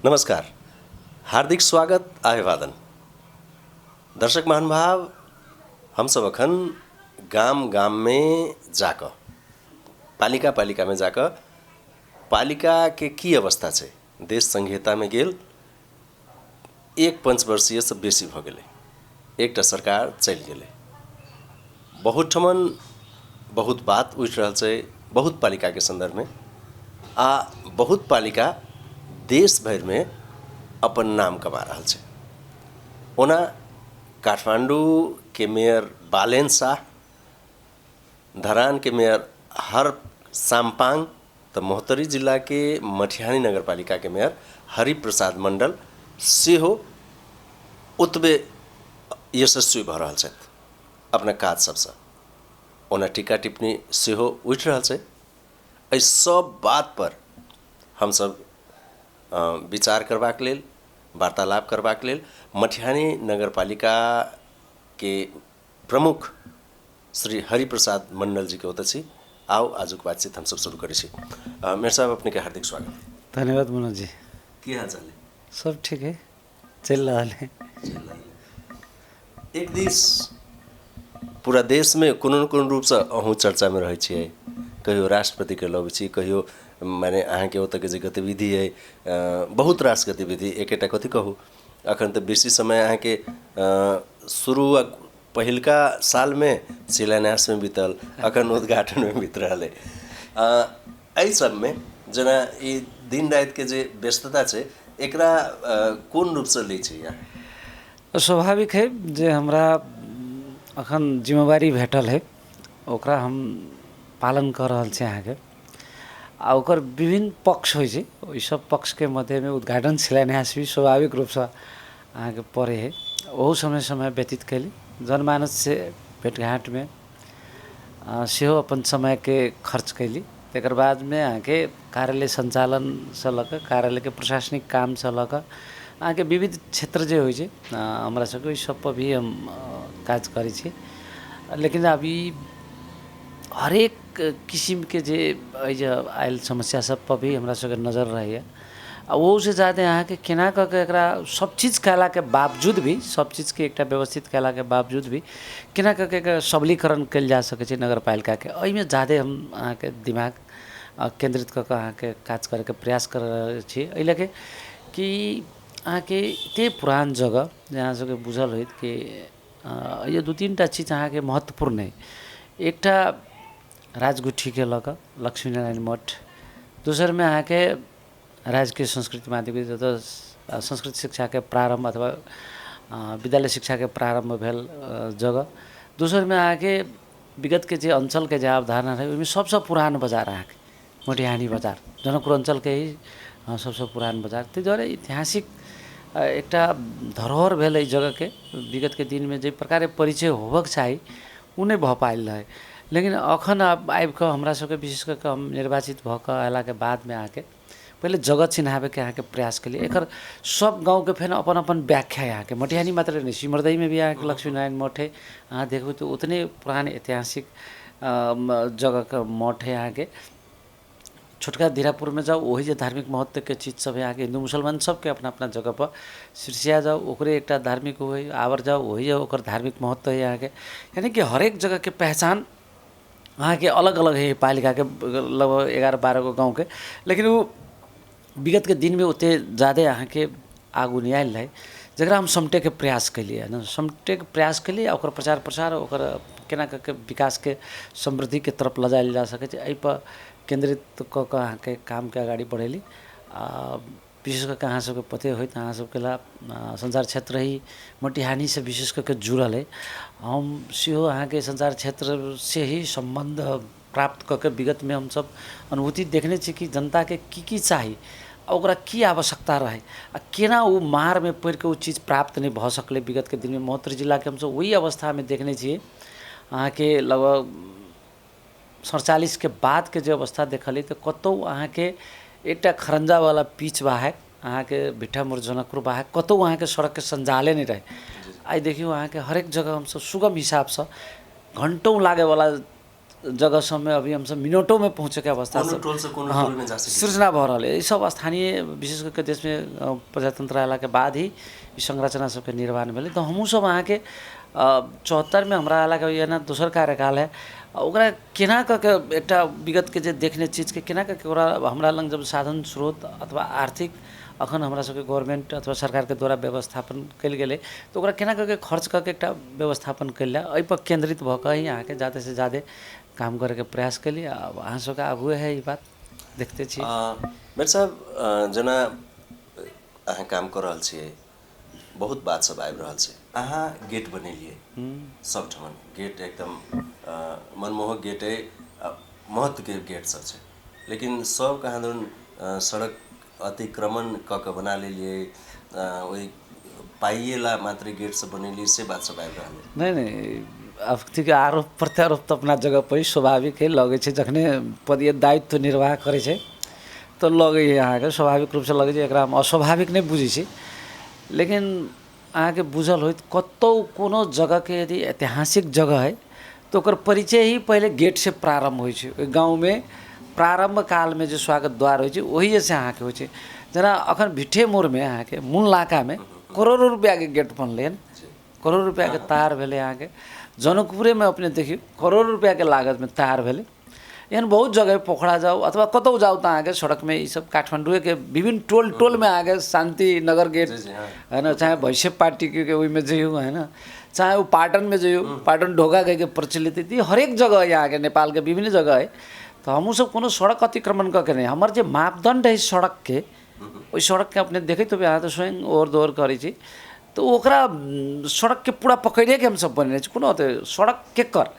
नमस्कार, हार्दिक स्वागत आ अभिवादन। दर्शक महानुभाव, हमसब अखन गाम गाममे जाकऽ पालिका पालिकामे जाकऽ पालिकाके की अवस्था छै, देश संघीयतामे गेल एक पंचवर्षीयसँ बेसी भऽ गेलै, एकटा सरकार चलि गेलै। बहुत ठमन बहुत बात उठि रहल छै बहुत पालिकाके सन्दर्भमे, आ बहुत पालिका देश भरिमे अपन नाम कमा रहल छै। ओना काठमाण्डूके मेयर बालेन शाह, धरानके मेयर हर साम्पाङ, तऽ महोत्तरी जिलाके मटिहानी नगरपालिकाके मेयर हरिप्रसाद मण्डल सेहो ओतबे यशस्वी भऽ रहल छथि अपना काज सबसँ। ओना टीका टिप्पणी सेहो उठि रहल छै। एहि सब बात पर हमसब विचार करबाक लेल, वार्तालाप करबाक लेल मटिहानी नगरपालिकाके प्रमुख श्री हरिप्रसाद मण्डल जीके ओतऽ छी। आउ आजुक बातचीत हमसब शुरू करै छी। मेयर साहब, अपनेके हार्दिक स्वागत। धन्यवाद मनोज जी। की हाल चाल है? सब ठीक है, चलि रहल है। एक दिस पूरा देशमे कोनो न कोनो रूपसँ अहूँ चर्चामे रहै छियै, कहियो राष्ट्रपतिके लग छी, कहियो माने अहाँके ओतऽके जे गतिविधि अइ, बहुत रास गतिविधि, एकेटा कथी कहू, अखन तऽ बेसी समय अहाँके शुरू आ पहिलका सालमे शिलान्यासमे बीतल, अखन उद्घाटनमे बीत रहल अइ। एहि सबमे जेना ई दिन रातिके जे व्यस्तता छै, एकरा कोन रूपसँ लै छी अहाँ? स्वाभाविक है जे हमरा अखन जिम्मेवारी भेटल है, ओकरा हम पालन कऽ रहल छी अहाँके। आ ओकर विभिन्न पक्ष होइ छै, ओहि सब पक्षके मध्येमे उद्घाटन शिलान्यास भी स्वाभाविक रूपसँ अहाँके पड़ै है। ओहू समय समय व्यतीत कयली, जनमानससँ भेँटघाँटमे सेहो अपन समयके खर्च कयली। तकर बादमे अहाँके कार्यालय सञ्चालनसँ लऽ कऽ कार्यालयके प्रशासनिक कामसँ लऽ कऽ अहाँके विविध क्षेत्र जे होइ छै हमरा सबके, ओहि सबपर भी हम काज करै छी। लेकिन अभी हरेक किसिमके जे एहि जे आयल समस्या सबपर भी हमरा सबके नजर रहैए। आ ओहूसँ ज्यादे अहाँके केना कऽ के एकरा सब चीज कयलाके बावजूद भी, सब चीजके एकटा व्यवस्थित कयलाके बावजूद भी केना कऽ के एकरा सबलीकरण कयल जा सकै छै नगरपालिकाके, एहिमे ज्यादे हम अहाँके दिमाग केन्द्रित कऽ कऽ अहाँके काज करैके प्रयास कर रहल छी। एहि लऽ के कि अहाँके एतेक पुरान जगह जे अहाँ सबके बुझल होइत कि एहि दू तीन टा चीज अहाँके महत्वपूर्ण अइ। एकटा राजगुठीके लऽ कऽ लक्ष्मीनारायण मठ, दोसरमे अहाँके राजकीय संस्कृति माध्यमिक जतऽ संस्कृत शिक्षाके प्रारम्भ अथवा विद्यालय शिक्षाके प्रारम्भ भेल जगह, दोसरमे अहाँके विगतके जे अञ्चलके जे अवधारणा रहै ओहिमे सबसँ पुरान बजार अहाँके मटिहानी बजार, जनकपुर अञ्चलके ही सबसँ पुरान बजार। ताहि दुआरे ऐतिहासिक एकटा धरोहर भेल एहि जगहके। विगतके दिनमे जाहि प्रकारे परिचय होबक चाही ओ नहि भऽ पायल रहै, लेकिन अखन आब आबिकऽ हमरा सबके विशेष कऽ कऽ हम निर्वाचित भऽ कऽ अयलाके बादमे अहाँके पहिले जगह चिन्हाबैके अहाँके प्रयास केलियै। एकर सब गाँवके फेर अपन अपन व्याख्या है अहाँके, मटिहानी मात्र नहि, सिमरदहीमे भी अहाँके लक्ष्मीनारायण मठ है, अहाँ देखबै तऽ उतने पुरान ऐतिहासिक जगहके मठ है अहाँके। छोटका धीरापुरमे जाउ, ओही जे धार्मिक महत्वके चीज सब है अहाँके, हिन्दू मुसलमान सबके अपना अपना जगहपर। सिरसिया जाउ, ओकरे एकटा धार्मिक होइ, आबर जाउ, ओही ओकर धार्मिक महत्व है अहाँके। यानि कि हरेक जगहके पहचान अहाँके अलग अलग है पालिकाके लगभग 11-12 गो गाँवके। लेकिन ओ विगतके दिनमे ओतेक ज्यादे अहाँके आगू नहि आयल रहै, जकरा हम समटैके प्रयास केलियै हँ, समटैके प्रयास केलियै। ओकर प्रचार प्रसार, ओकर केना कऽ के विकासके समृद्धिके तरफ लऽ जायल जा सकै छै, एहिपर केन्द्रित कऽ कऽ अहाँके कामके अगाडि बढ़ेली। आ विशेष कऽ के अहाँ सबके पते होइत, अहाँ सबके ला संचार क्षेत्र ही मटिहानीसँ विशेष कऽ के जुड़ल अइ। हम सेहो अहाँके संचार क्षेत्रसँ ही सम्बन्ध प्राप्त कऽ के विगतमे हमसब अनुभूति देखने छी कि जनताके की की चाही, ओकरा की आवश्यकता रहै आ केना ओ मारमे पड़िकऽ ओ चीज प्राप्त नहि भऽ सकलै विगतके दिनमे। महोत्तरी जिलाके हमसब ओहि अवस्थामे देखने छियै अहाँके लगभग 47के बादके जे अवस्था देखलियै तऽ कतहु अहाँके एकटा खरंजावला पीच बाहेक अहाँके भिट्ठामोड़ जनकपुर बाहेक कतहु अहाँके सड़कके सञ्जाले नहि रहै। आइ देखियौ अहाँके हरेक जगह हमसब सुगम हिसाबसँ घण्टों लागैवला जगह सबमे अभी हमसब मिनटोमे पहुँचैके अवस्था कोनो टोलसँ कोनो टोलमे जा सकै। सृजना भऽ रहल अइ। ई सब स्थानीय विशेष कऽ के देशमे प्रजातन्त्र अयलाके बाद ही ई संरचना सबके निर्माण भेलै। तऽ हमहूँ सब अहाँके 74मे हमरा अयलाके एना दोसर कार्यकाल है, ओकरा केना कऽ के एकटा विगतके जे देखने चीजके केना कऽ के ओकरा हमरा लग जब साधन स्रोत अथवा आर्थिक अखन हमरा सबके गवर्नमेंट अथवा सरकारके द्वारा व्यवस्थापन कयल गेलै, तऽ ओकरा केना कऽ के खर्च कऽ के एकटा व्यवस्थापन कयल जाय, एहिपर केन्द्रित भऽ कऽ ही अहाँके जादेसँ जादे काम करैके प्रयास केलियै। आब अहाँ सबके आगुए है ई बात देखते छी। मेयर साहब, जेना अहाँ काम कऽ रहल छियै, बहुत बात सब आबि रहल छै। अहाँ गेट बनेलियै सब ठमन, गेट एकदम मनमोहक गेट अइ, महत्वके गेट सब छै, लेकिन सब कहाँ दन सड़क अतिक्रमण कऽ के बना लेलियै, ओहि पाइए ला मात्रे गेट सब बनेलियै, से बात सब आबि रहल अइ। नहि नहि, अब ठीक आरोप प्रत्यारोप तऽ अपना जगह पर स्वाभाविक है, लगै छै जखने पदीय दायित्व निर्वाह करै छै तऽ लगै है अहाँके स्वाभाविक रूपसँ लगै छै, एकरा हम अस्वाभाविक नहि बुझै छी। लेकिन अहाँके बुझल होइत कतहु कोनो जगहके यदि ऐतिहासिक जगह है तऽ ओकर परिचय ही पहिले गेटसँ प्रारम्भ होइ छै। ओहि गाँवमे प्रारम्भ कालमे जे स्वागत द्वार होइ छै ओहिसँ अहाँके होइ छै। जेना अखन भिट्ठे मोड़मे अहाँके मूल नाकामे करोड़ो रुपैआके गेट बनलै हन, करोड़ो रुपैआके तार भेलै अहाँके। जनकपुरेमे अपने देखियौ करोड़ो रुपैआके लागतमे तार भेलै। एहन बहुत जगह पोखरा जाउ अथवा कतहु जाउ तऽ अहाँके सड़कमे ई सब काठमाण्डुएके विभिन्न टोल टोलमे अहाँके शान्ति नगर गेट है न, चाहे भैँसे पार्टीके ओहिमे जइयौ है न, चाहे ओ पाटनमे जइयौ, पाटन ढोका कहिके प्रचलित है, हरेक जगह है अहाँके नेपालके विभिन्न जगह है। तऽ हमहूँ सब कोनो सड़क अतिक्रमण कऽ के नहि, हमर जे मापदण्ड है सड़कके, ओहि सड़कके अपने देखैत होबै अहाँ तऽ स्वयं ओर दोर करै छी, तऽ ओकरा सड़कके पूरा पकड़िएके हमसब बनेने छी। कोनो सड़क केकर,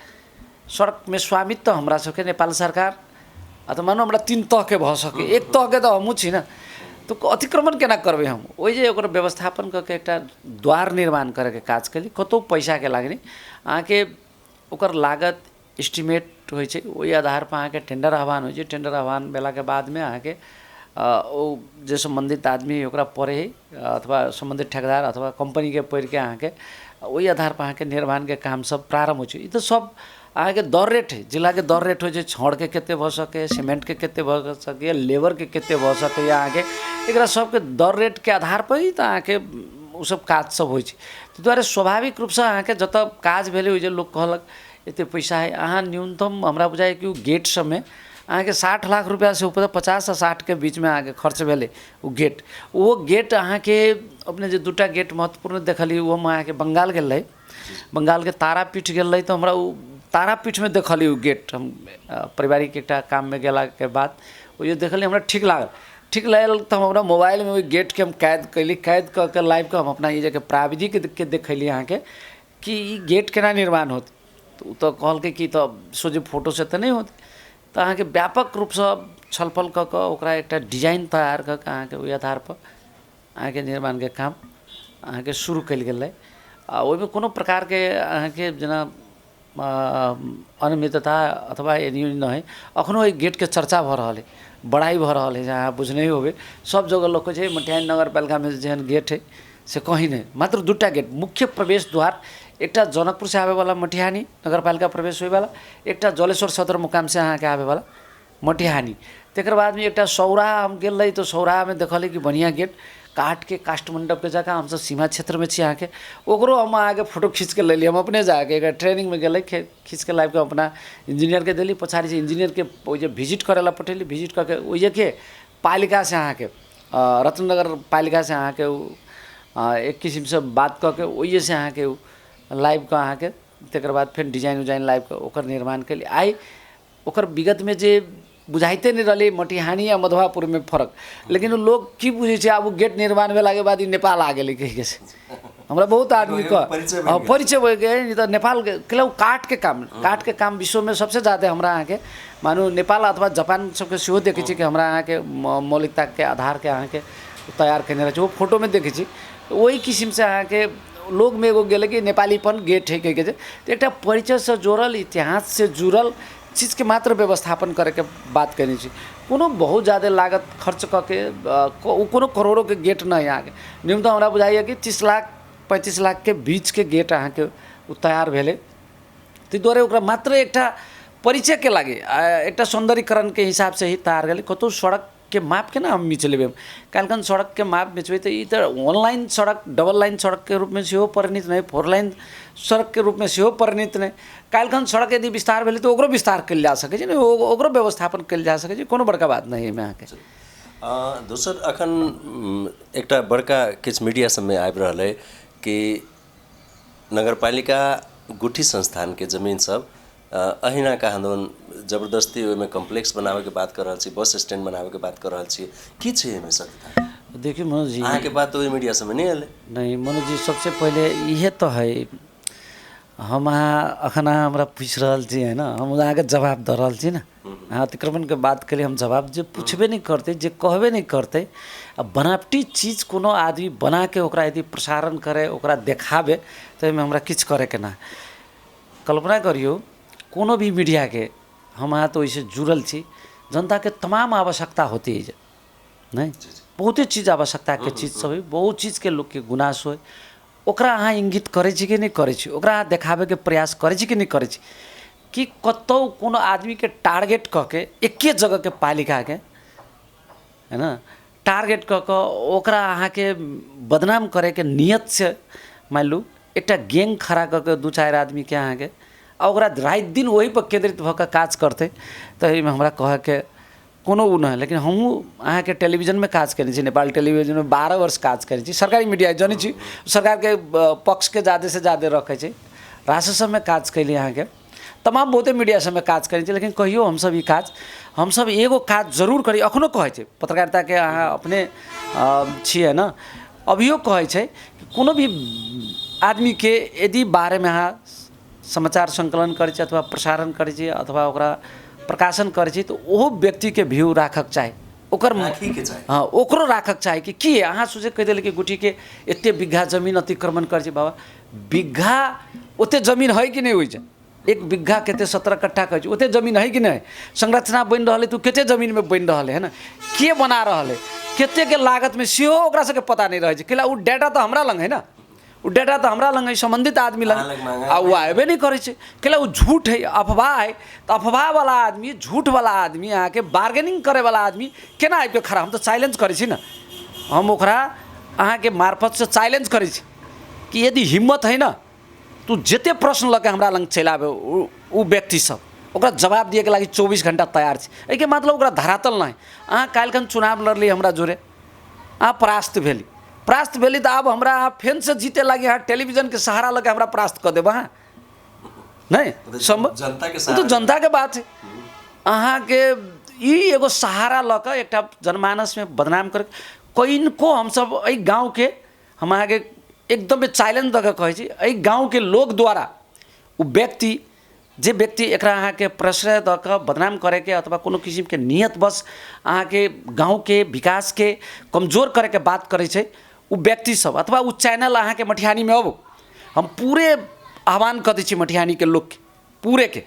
सड़कमे स्वामित्व हमरा सबके नेपाल सरकार अथवा मानू हमरा 3 तहके भऽ सकै, 1 तहके तऽ हमहूँ छी ने, तऽ अतिक्रमण केना करबै हम? ओहि जे ओकर व्यवस्थापन कऽ के एकटा द्वार निर्माण करैके काज केली। कतहु पैसाके लागनी अहाँके ओकर लागत एस्टिमेट होइ छै, ओहि आधारपर अहाँके टेंडर आह्वान होइ छै। टेंडर आह्वान भेलाके बादमे अहाँके ओ जे सम्बन्धित आदमी ओकरा पढ़ै हइ अथवा सम्बन्धित ठेकेदार अथवा कम्पनीके पढ़िके अहाँके ओहि आधारपर अहाँके निर्माणके काम सब प्रारम्भ होइ छै। ई तऽ सब अहाँके दर रेट हइ, जिलाके दर रेट होइ छै, छड़के कते भऽ सकैए, सीमेंटके कते भऽ सकैए, लेबरके कते भऽ सकैए, अहाँके एकरा सबके दर रेटके आधारपर ही तऽ अहाँके ओ सब काज सब होइ छै। ताहि दुआरे स्वाभाविक रूपसँ अहाँके जतऽ काज भेलै ओहि जे लोक कहलक एते पैसा हइ, अहाँ न्यूनतम हमरा बुझाइए कि ओ गेट सबमे अहाँके 60 लाख रुपैआसँ ऊपर 50 से 60 के बीचमे अहाँके खर्च भेलै ओ गेट। ओ गेट अहाँके अपने जे 2टा गेट महत्वपूर्ण देखलियै, ओहोमे अहाँके बंगाल गेल रही, बंगालके तारापीठ गेल रही, तऽ हमरा ओ तारापीठमे देखलियै ओ गेट। हम पारिवारिक एकटा काममे गेलाके बाद ओ जे देखलियै हमरा ठीक लागल, ठीक लागल तऽ हम अपना मोबाइलमे ओहि गेटके हम कैद कयली, कैद कऽ के लाबिकऽ हम अपना ई जगह प्राविधिकके देखैली अहाँके कि ई गेट केना निर्माण होत। तऽ ओ तऽ कहलकै कि तऽ सोझे फोटोसँ तऽ नहि होत, तऽ अहाँके व्यापक रूपसँ छलफल कऽ कऽ ओकरा एकटा डिजाइन तैयार कऽ के अहाँके ओहि आधारपर अहाँके निर्माणके काम अहाँके शुरू कयल गेलै। आ ओहिमे कोनो प्रकारके अहाँके जेना अनियमितता अथवा एनी नहि हइ। अखनो एहि गेटके चर्चा भऽ रहल हइ, बड़ाइ भऽ रहल हइ, जे अहाँ बुझने होबै सब जगह लोक कहै छै मटिहानी नगरपालिकामे जेहन गेट हइ से कहीं नहि। मात्र 2टा गेट मुख्य प्रवेश द्वार, एकटा जनकपुरसँ आबैवला मटिहानी नगरपालिका प्रवेश होइवला, एकटा जलेश्वर सदरमुकामसँ अहाँके आबैवला मटिहानी। तकर बादमे एकटा सौराहा हम गेल रही तऽ सौराहामे देखलियै कि बढ़िआँ गेट काठके काष्ठमण्डपके जकाँ, हमसब सीमा क्षेत्रमे छी अहाँके, ओकरो हम अहाँके फोटो खीँचके लेलियै। हम अपने जाके एकटा ट्रेनिंगमे गेलै, खीँचके लाबिके अपना इंजीनियरके देली, पछाड़ी से इंजीनियरके ओहि जे भिजिट करै लए पठेली, भिजिट कऽ के ओहि जे पालिकासँ अहाँके रत्नगर पालिकासँ अहाँके ओ एक किसिमसँ बात कऽ के ओहिसँ अहाँके ओ लाबिकऽ अहाँके तकर बाद फेर डिजाइन उजाइन लाबिकऽ ओकर निर्माण केली। आइ ओकर विगतमे जे बुझाइते नहि रहलै मटिहानी आ मधुआपुरमे फरक, लेकिन ओ लोक की बुझै छै आब ओ गेट निर्माण भेलाके बाद ई नेपाल आ गेलै कहिके से हमरा बहुत आदमीके परिचय भऽ गेल। तऽ नेपाल के ओ काठके काम, काठके काम विश्वमे सबसँ ज्यादा हमरा अहाँके मानू नेपाल अथवा जापान सबके सेहो देखै छी कि हमरा अहाँके मौलिकताके आधारके अहाँके तैयार केने रहै छै, ओ फोटोमे देखै छी। ओहि किसिमसँ अहाँके लोकमे एगो गेलै कि नेपालीपन गेट है कहिके, जे एकटा परिचयसँ जोड़ल इतिहाससँ जुड़ल चीजके मात्र व्यवस्थापन करैके बात केने छी। कोनो बहुत ज्यादा लागत खर्च कऽ के ओ कोनो करोड़ोके गेट नहि अहाँके, न्यूनतम हमरा बुझाइए कि 30 लाख 35 लाखके बीचके गेट अहाँके ओ तैयार भेलै। ताहि दुआरे ओकरा मात्र एकटा परिचयके लागि एकटा सौन्दर्यीकरणके हिसाबसँ ही तार गेलै। कतहु सड़कके माप केना हम मिच लेबै? काल्हिखन सड़कके माप मिचबै तऽ ई तऽ वन लाइन सड़क, डबल लाइन सड़कके रूपमे सेहो परिणित नहि, फोर लाइन सड़कके रूपमे सेहो परिणित नहि। काल्हिखन सड़क यदि विस्तार भेलै तऽ ओकरो विस्तार कयल जा सकै छै ने, ओकरो व्यवस्थापन कयल जा सकै छै, कोनो बड़का बात नहि एहिमे अहाँके। दोसर अखन एकटा बड़का किछु मीडिया सबमे आबि रहल अइ कि नगरपालिका गुठी संस्थानके जमीन सब अहिना कहाँदन जबरदस्ती ओहिमे कॉम्प्लेक्स बनाबैके बात कऽ रहल छी, बस स्टैंड बनाबैके बात कऽ रहल छी, की छै एहिमे सत्यता? देखियौ मनोज जी, अहाँके बात तऽ ओहि मीडिया सबमे नहि एलै। नहि मनोज जी, सबसे पहिले इहे तऽ है, हम अहाँ अखन अहाँ हमरा पूछि रहल छी है ने, हम अहाँके जवाब दऽ रहल छी ने। अहाँ अतिक्रमणके बात केलियै, हम जवाब जे पुछबे नहि करतै, जे कहबे नहि करतै, आ बनावटी चीज कोनो आदमी बनाके ओकरा यदि प्रसारण करै, ओकरा देखाबै, तऽ एहिमे हमरा किछु करैके नहि। कल्पना करियौ कोनो भी मीडियाके, हम अहाँ तऽ ओहिसँ जुड़ल छी, जनताके तमाम आवश्यकता होती है नहि, बहुते चीज आवश्यकताके चीज सब है, बहुत चीजके लोकके गुनासो है, ओकरा अहाँ इंगित करै छी कि नहि करै छी, ओकरा अहाँ देखाबैके प्रयास करै छी कि नहि करै छी, कि कतहु कोनो आदमीके टारगेट कऽ के एके जगहके पालिकाके है ने टारगेट कऽ कऽ ओकरा अहाँके बदनाम करैके नियतसँ मानि लू एकटा गैंग खड़ा कऽ कऽ दू चारि आदमीके अहाँके आ ओकरा राति दिन ओहिपर केन्द्रित भऽ कऽ काज करतै, तऽ एहिमे हमरा कहऽके कोनो ओ नहि। लेकिन हमहूँ अहाँके टेलीविजनमे काज कयने छी, नेपाल टेलीविजनमे 12 वर्ष काज कयने छी, सरकारी मीडिया जनै छी, सरकारके पक्षके जादेसँ जादे रखै छै, राष्ट्र सबमे काज कयली, अहाँके तमाम बहुते मीडिया सबमे काज करै छी, लेकिन कहियो हमसब ई काज, हमसब एगो काज जरूर करी, अखनो कहै छै पत्रकारिताके अहाँ अपने छियै ने, अभियो कहै छै कोनो भी आदमीके यदि बारेमे अहाँ समाचार सङ्कलन करै छी अथवा प्रसारण करै छी अथवा ओकरा प्रकाशन करै छी, तऽ ओहो व्यक्तिके व्यू राखऽके चाही, ओकर हँ ओकरो राखऽके चाही कि अहाँ सोझे कहि देलियै कि गुठीके एते बीघा जमीन अतिक्रमण करै छै, बाबा बीघा ओते जमीन है कि नहि होइ छै, एक बीघा कते 17 कट्ठा कहै छै, ओते जमीन है कि नहि, संरचना बनि रहल है तऽ कते जमीनमे बनि रहल है ने, के बना रहल है, कतेके लागतमे, सेहो ओकरा सबके पता नहि रहै छै, कैला ओ डाटा तऽ हमरा लग है ने, ओ डाटा तऽ हमरा लग है, सम्बन्धित आदमी लग, आ ओ आबे नहि करै छै, कैला ओ झूठ है, अफवाह है, तऽ अफवाहवला आदमी, झूठवला आदमी, अहाँके बार्गेनिंग करैवला आदमी केना आबिके खड़ा, हम तऽ चैलेंज करै छी ने, हम ओकरा अहाँके मार्फतसँ चैलेंज करै छी कि यदि हिम्मत है ने तू जते प्रश्न लऽ के हमरा लग चलि आबै, ओ व्यक्ति सब ओकरा जवाब दिएके लागि 24 घण्टा तैयार छी। एहिके मतलब ओकरा धरातल नहि। अहाँ काल्हिखन चुनाव लड़ली हमरा जोरे, अहाँ परास्त भेली, परास्त भेली तऽ आब हमरा अहाँ फेनसँ जीते लागि अहाँ टेलीविजनके सहारा लऽ के हमरा परास्त कऽ देब अहाँ? नहि सम्भव, ओ तऽ जनताके बात है। अहाँके ई एगो सहारा लऽ कऽ एकटा जनमानसमे बदनाम कर कनिको हमसब एहि गाँवके, हम अहाँके एकदम चैलेंज दऽ कऽ कहै छी, एहि गाँवके लोक द्वारा ओ व्यक्ति, जे व्यक्ति एकरा अहाँके प्रश्रय दऽ कऽ बदनाम करैके अथवा कोनो किसिमके नियतवश अहाँके गाँवके विकासके कमजोर करैके बात करै छै, ओ व्यक्ति सब अथवा ओ चैनल अहाँके मटिहानीमे आबू, हम पूरे आह्वान कऽ दै छी मटिहानीके लोकके पूरेके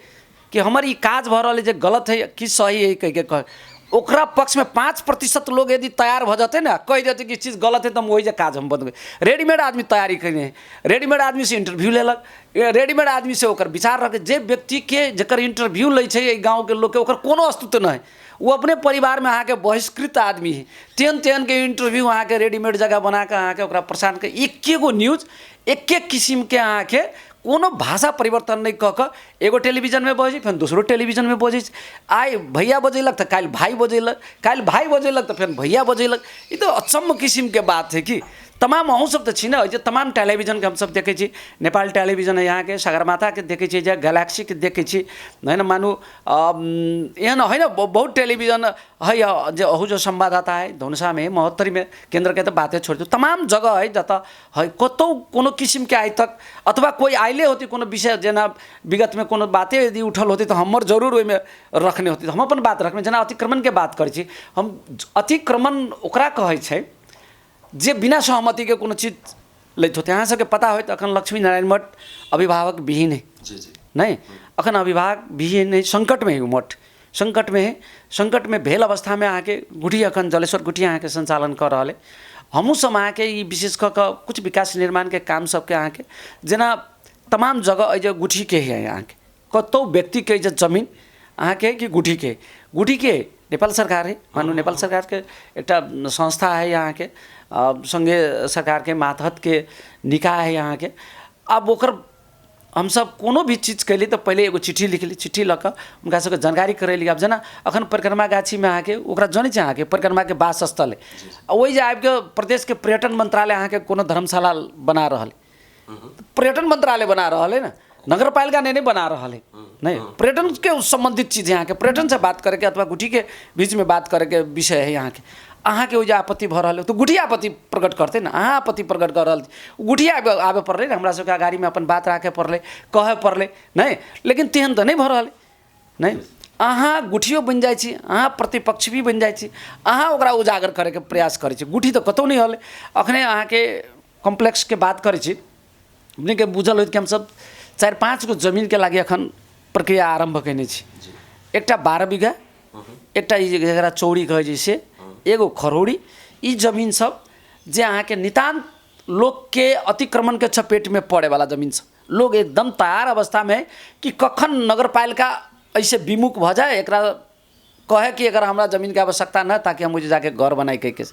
कि हमर ई काज भऽ रहल अइ जे गलत हइ कि सही हइ कहिके कह, ओकरा पक्षमे 5% लोग यदि तैयार भऽ जेतै ने, कहि देतै कि ई चीज गलत हइ, तऽ हम ओहि जे काज हम बदलबै। रेडीमेड आदमी तैयारी कयने हइ, रेडीमेड आदमीसँ इंटरव्यू लेलक, रेडीमेड आदमीसँ ओकर विचार रखै, जे व्यक्तिके जकर इंटरव्यू लै छै एहि गाँवके लोकके ओकर कोनो अस्तित्व नहि हइ, ओ अपने परिवारमे अहाँके बहिष्कृत आदमी हइ, तेहन तेहनके इंटरव्यू अहाँके रेडीमेड जगह बनाकऽ अहाँके ओकरा परेशान कऽ एके गो न्यूज एके किसिमके अहाँके कोनो भाषा परिवर्तन नहि कऽ कऽ एगो टेलीविजनमे बजै छै, फेर दोसरो टेलीविजनमे बजै छै, आइ भैया बजेलक तऽ काल्हि भाय बजेलक, काल्हि भाय बजेलक तऽ फेर भैया बजेलक, ई तऽ अचम्म किसिमके बात हइ कि। तमाम अहूँ सब तऽ छी ने, जे तमाम टेलीविजनके हमसब देखै छी, नेपाल टेलीविजन हइ अहाँके, सगरमाथाके देखै छी, जे गैलेक्सीके देखै छी, है ने, मानू एहन हइ ने बहुत टेलीविजन हइ जे अहू जो संवाददाता हइ धनुषामे महोत्तरीमे, केन्द्रके तऽ बाते छोड़ि दियौ, तमाम जगह हइ जतऽ हइ कतहु कोनो किसिमके आइ तक अथवा कोइ आयले होतै कोनो विषय, जेना विगतमे कोनो बाते यदि उठल होतै तऽ हमर जरूर ओहिमे रखने होतै, हम अपन बात रखने, जेना अतिक्रमणके बात करै छी हम, अतिक्रमण ओकरा कहै छै जे बिना सहमतिके कोनो चीज लैत होतै। अहाँ सबके पता होइत अखन लक्ष्मी नारायण मठ अभिभावक विहीन है, नहि अखन अभिभावक विहीन है, सङ्कटमे है, ओ मठ सङ्कटमे है। सङ्कटमे भेल अवस्थामे अहाँके गुठी अखन जलेश्वर गुठी अहाँके सञ्चालन कऽ रहल है। हमहूँ सब अहाँके ई विशेष कऽ कऽ किछु विकास निर्माणके काम सबके अहाँके जेना तमाम जगह एहि जे गुठीके है, अहाँके कतहु व्यक्तिके जे जमीन अहाँके कि गुठीके? गुठीके नेपाल सरकार है, मानू नेपाल सरकारके एकटा संस्था है, अहाँके सङ्घीय सरकारके मातहतके निकाय है अहाँके। आब ओकर हमसब कोनो भी चीज कैली तऽ पहिले एगो चिट्ठी लिखली, चिट्ठी लऽ कऽ हुनका सबके जानकारी करैली। आब जेना अखन परिक्रमा गाछीमे अहाँके ओकरा जनै छै अहाँके परिक्रमाके वास स्थल है, आ ओहि जे आबिके प्रदेशके पर्यटन मन्त्रालय अहाँके कोनो धर्मशाला बना रहल, पर्यटन मंत्रालय बना रहल है ना, नगरपालिका नहीं बना रहल है, नहीं पर्यटन के संबंधित चीज है अहाँके, पर्यटन से बात करैके अथवा गुठीके बीचमे बात करैके विषय है अहाँके। अहाँके ओहि जे आपत्ति भऽ रहल है तऽ गुठी आपत्ति प्रकट करतै ने, अहाँ आपत्ति प्रकट कऽ रहल छी, गुठी आबे पड़लै ने, हमरा सबके अगाड़ीमे अपन बात राखै पड़लै, कहै पड़लै, नहि लेकिन तेहन तऽ नहि भऽ रहल है। नहि अहाँ गुठियो बनि जाइ छी, अहाँ प्रतिपक्ष भी बनि जाइ छी, अहाँ ओकरा उजागर करैके प्रयास करै छी, गुठी तऽ कतहु नहि हलै। अखने अहाँके कॉम्प्लेक्सके बात करै छी, अपनेके बुझल होइत कि हमसब 4-5 गो जमीनके लागि अखन प्रक्रिया आरम्भ कयने छी। एकटा 12 बीघा, एकटा ई जकरा चौरी कहै छै से, एगो खरौड़ी, ई जमीन सब जे अहाँके नितान्त लोकके अतिक्रमणके चपेटमे पड़ैवला जमीन सब, लोग एकदम तैयार अवस्थामे है कि कखन नगरपालिका एहिसँ विमुख भऽ जाय, एकरा कहै कि अगर हमरा जमीनके आवश्यकता नहि ताकि हम ओहि जाके घर बनाइ कहिके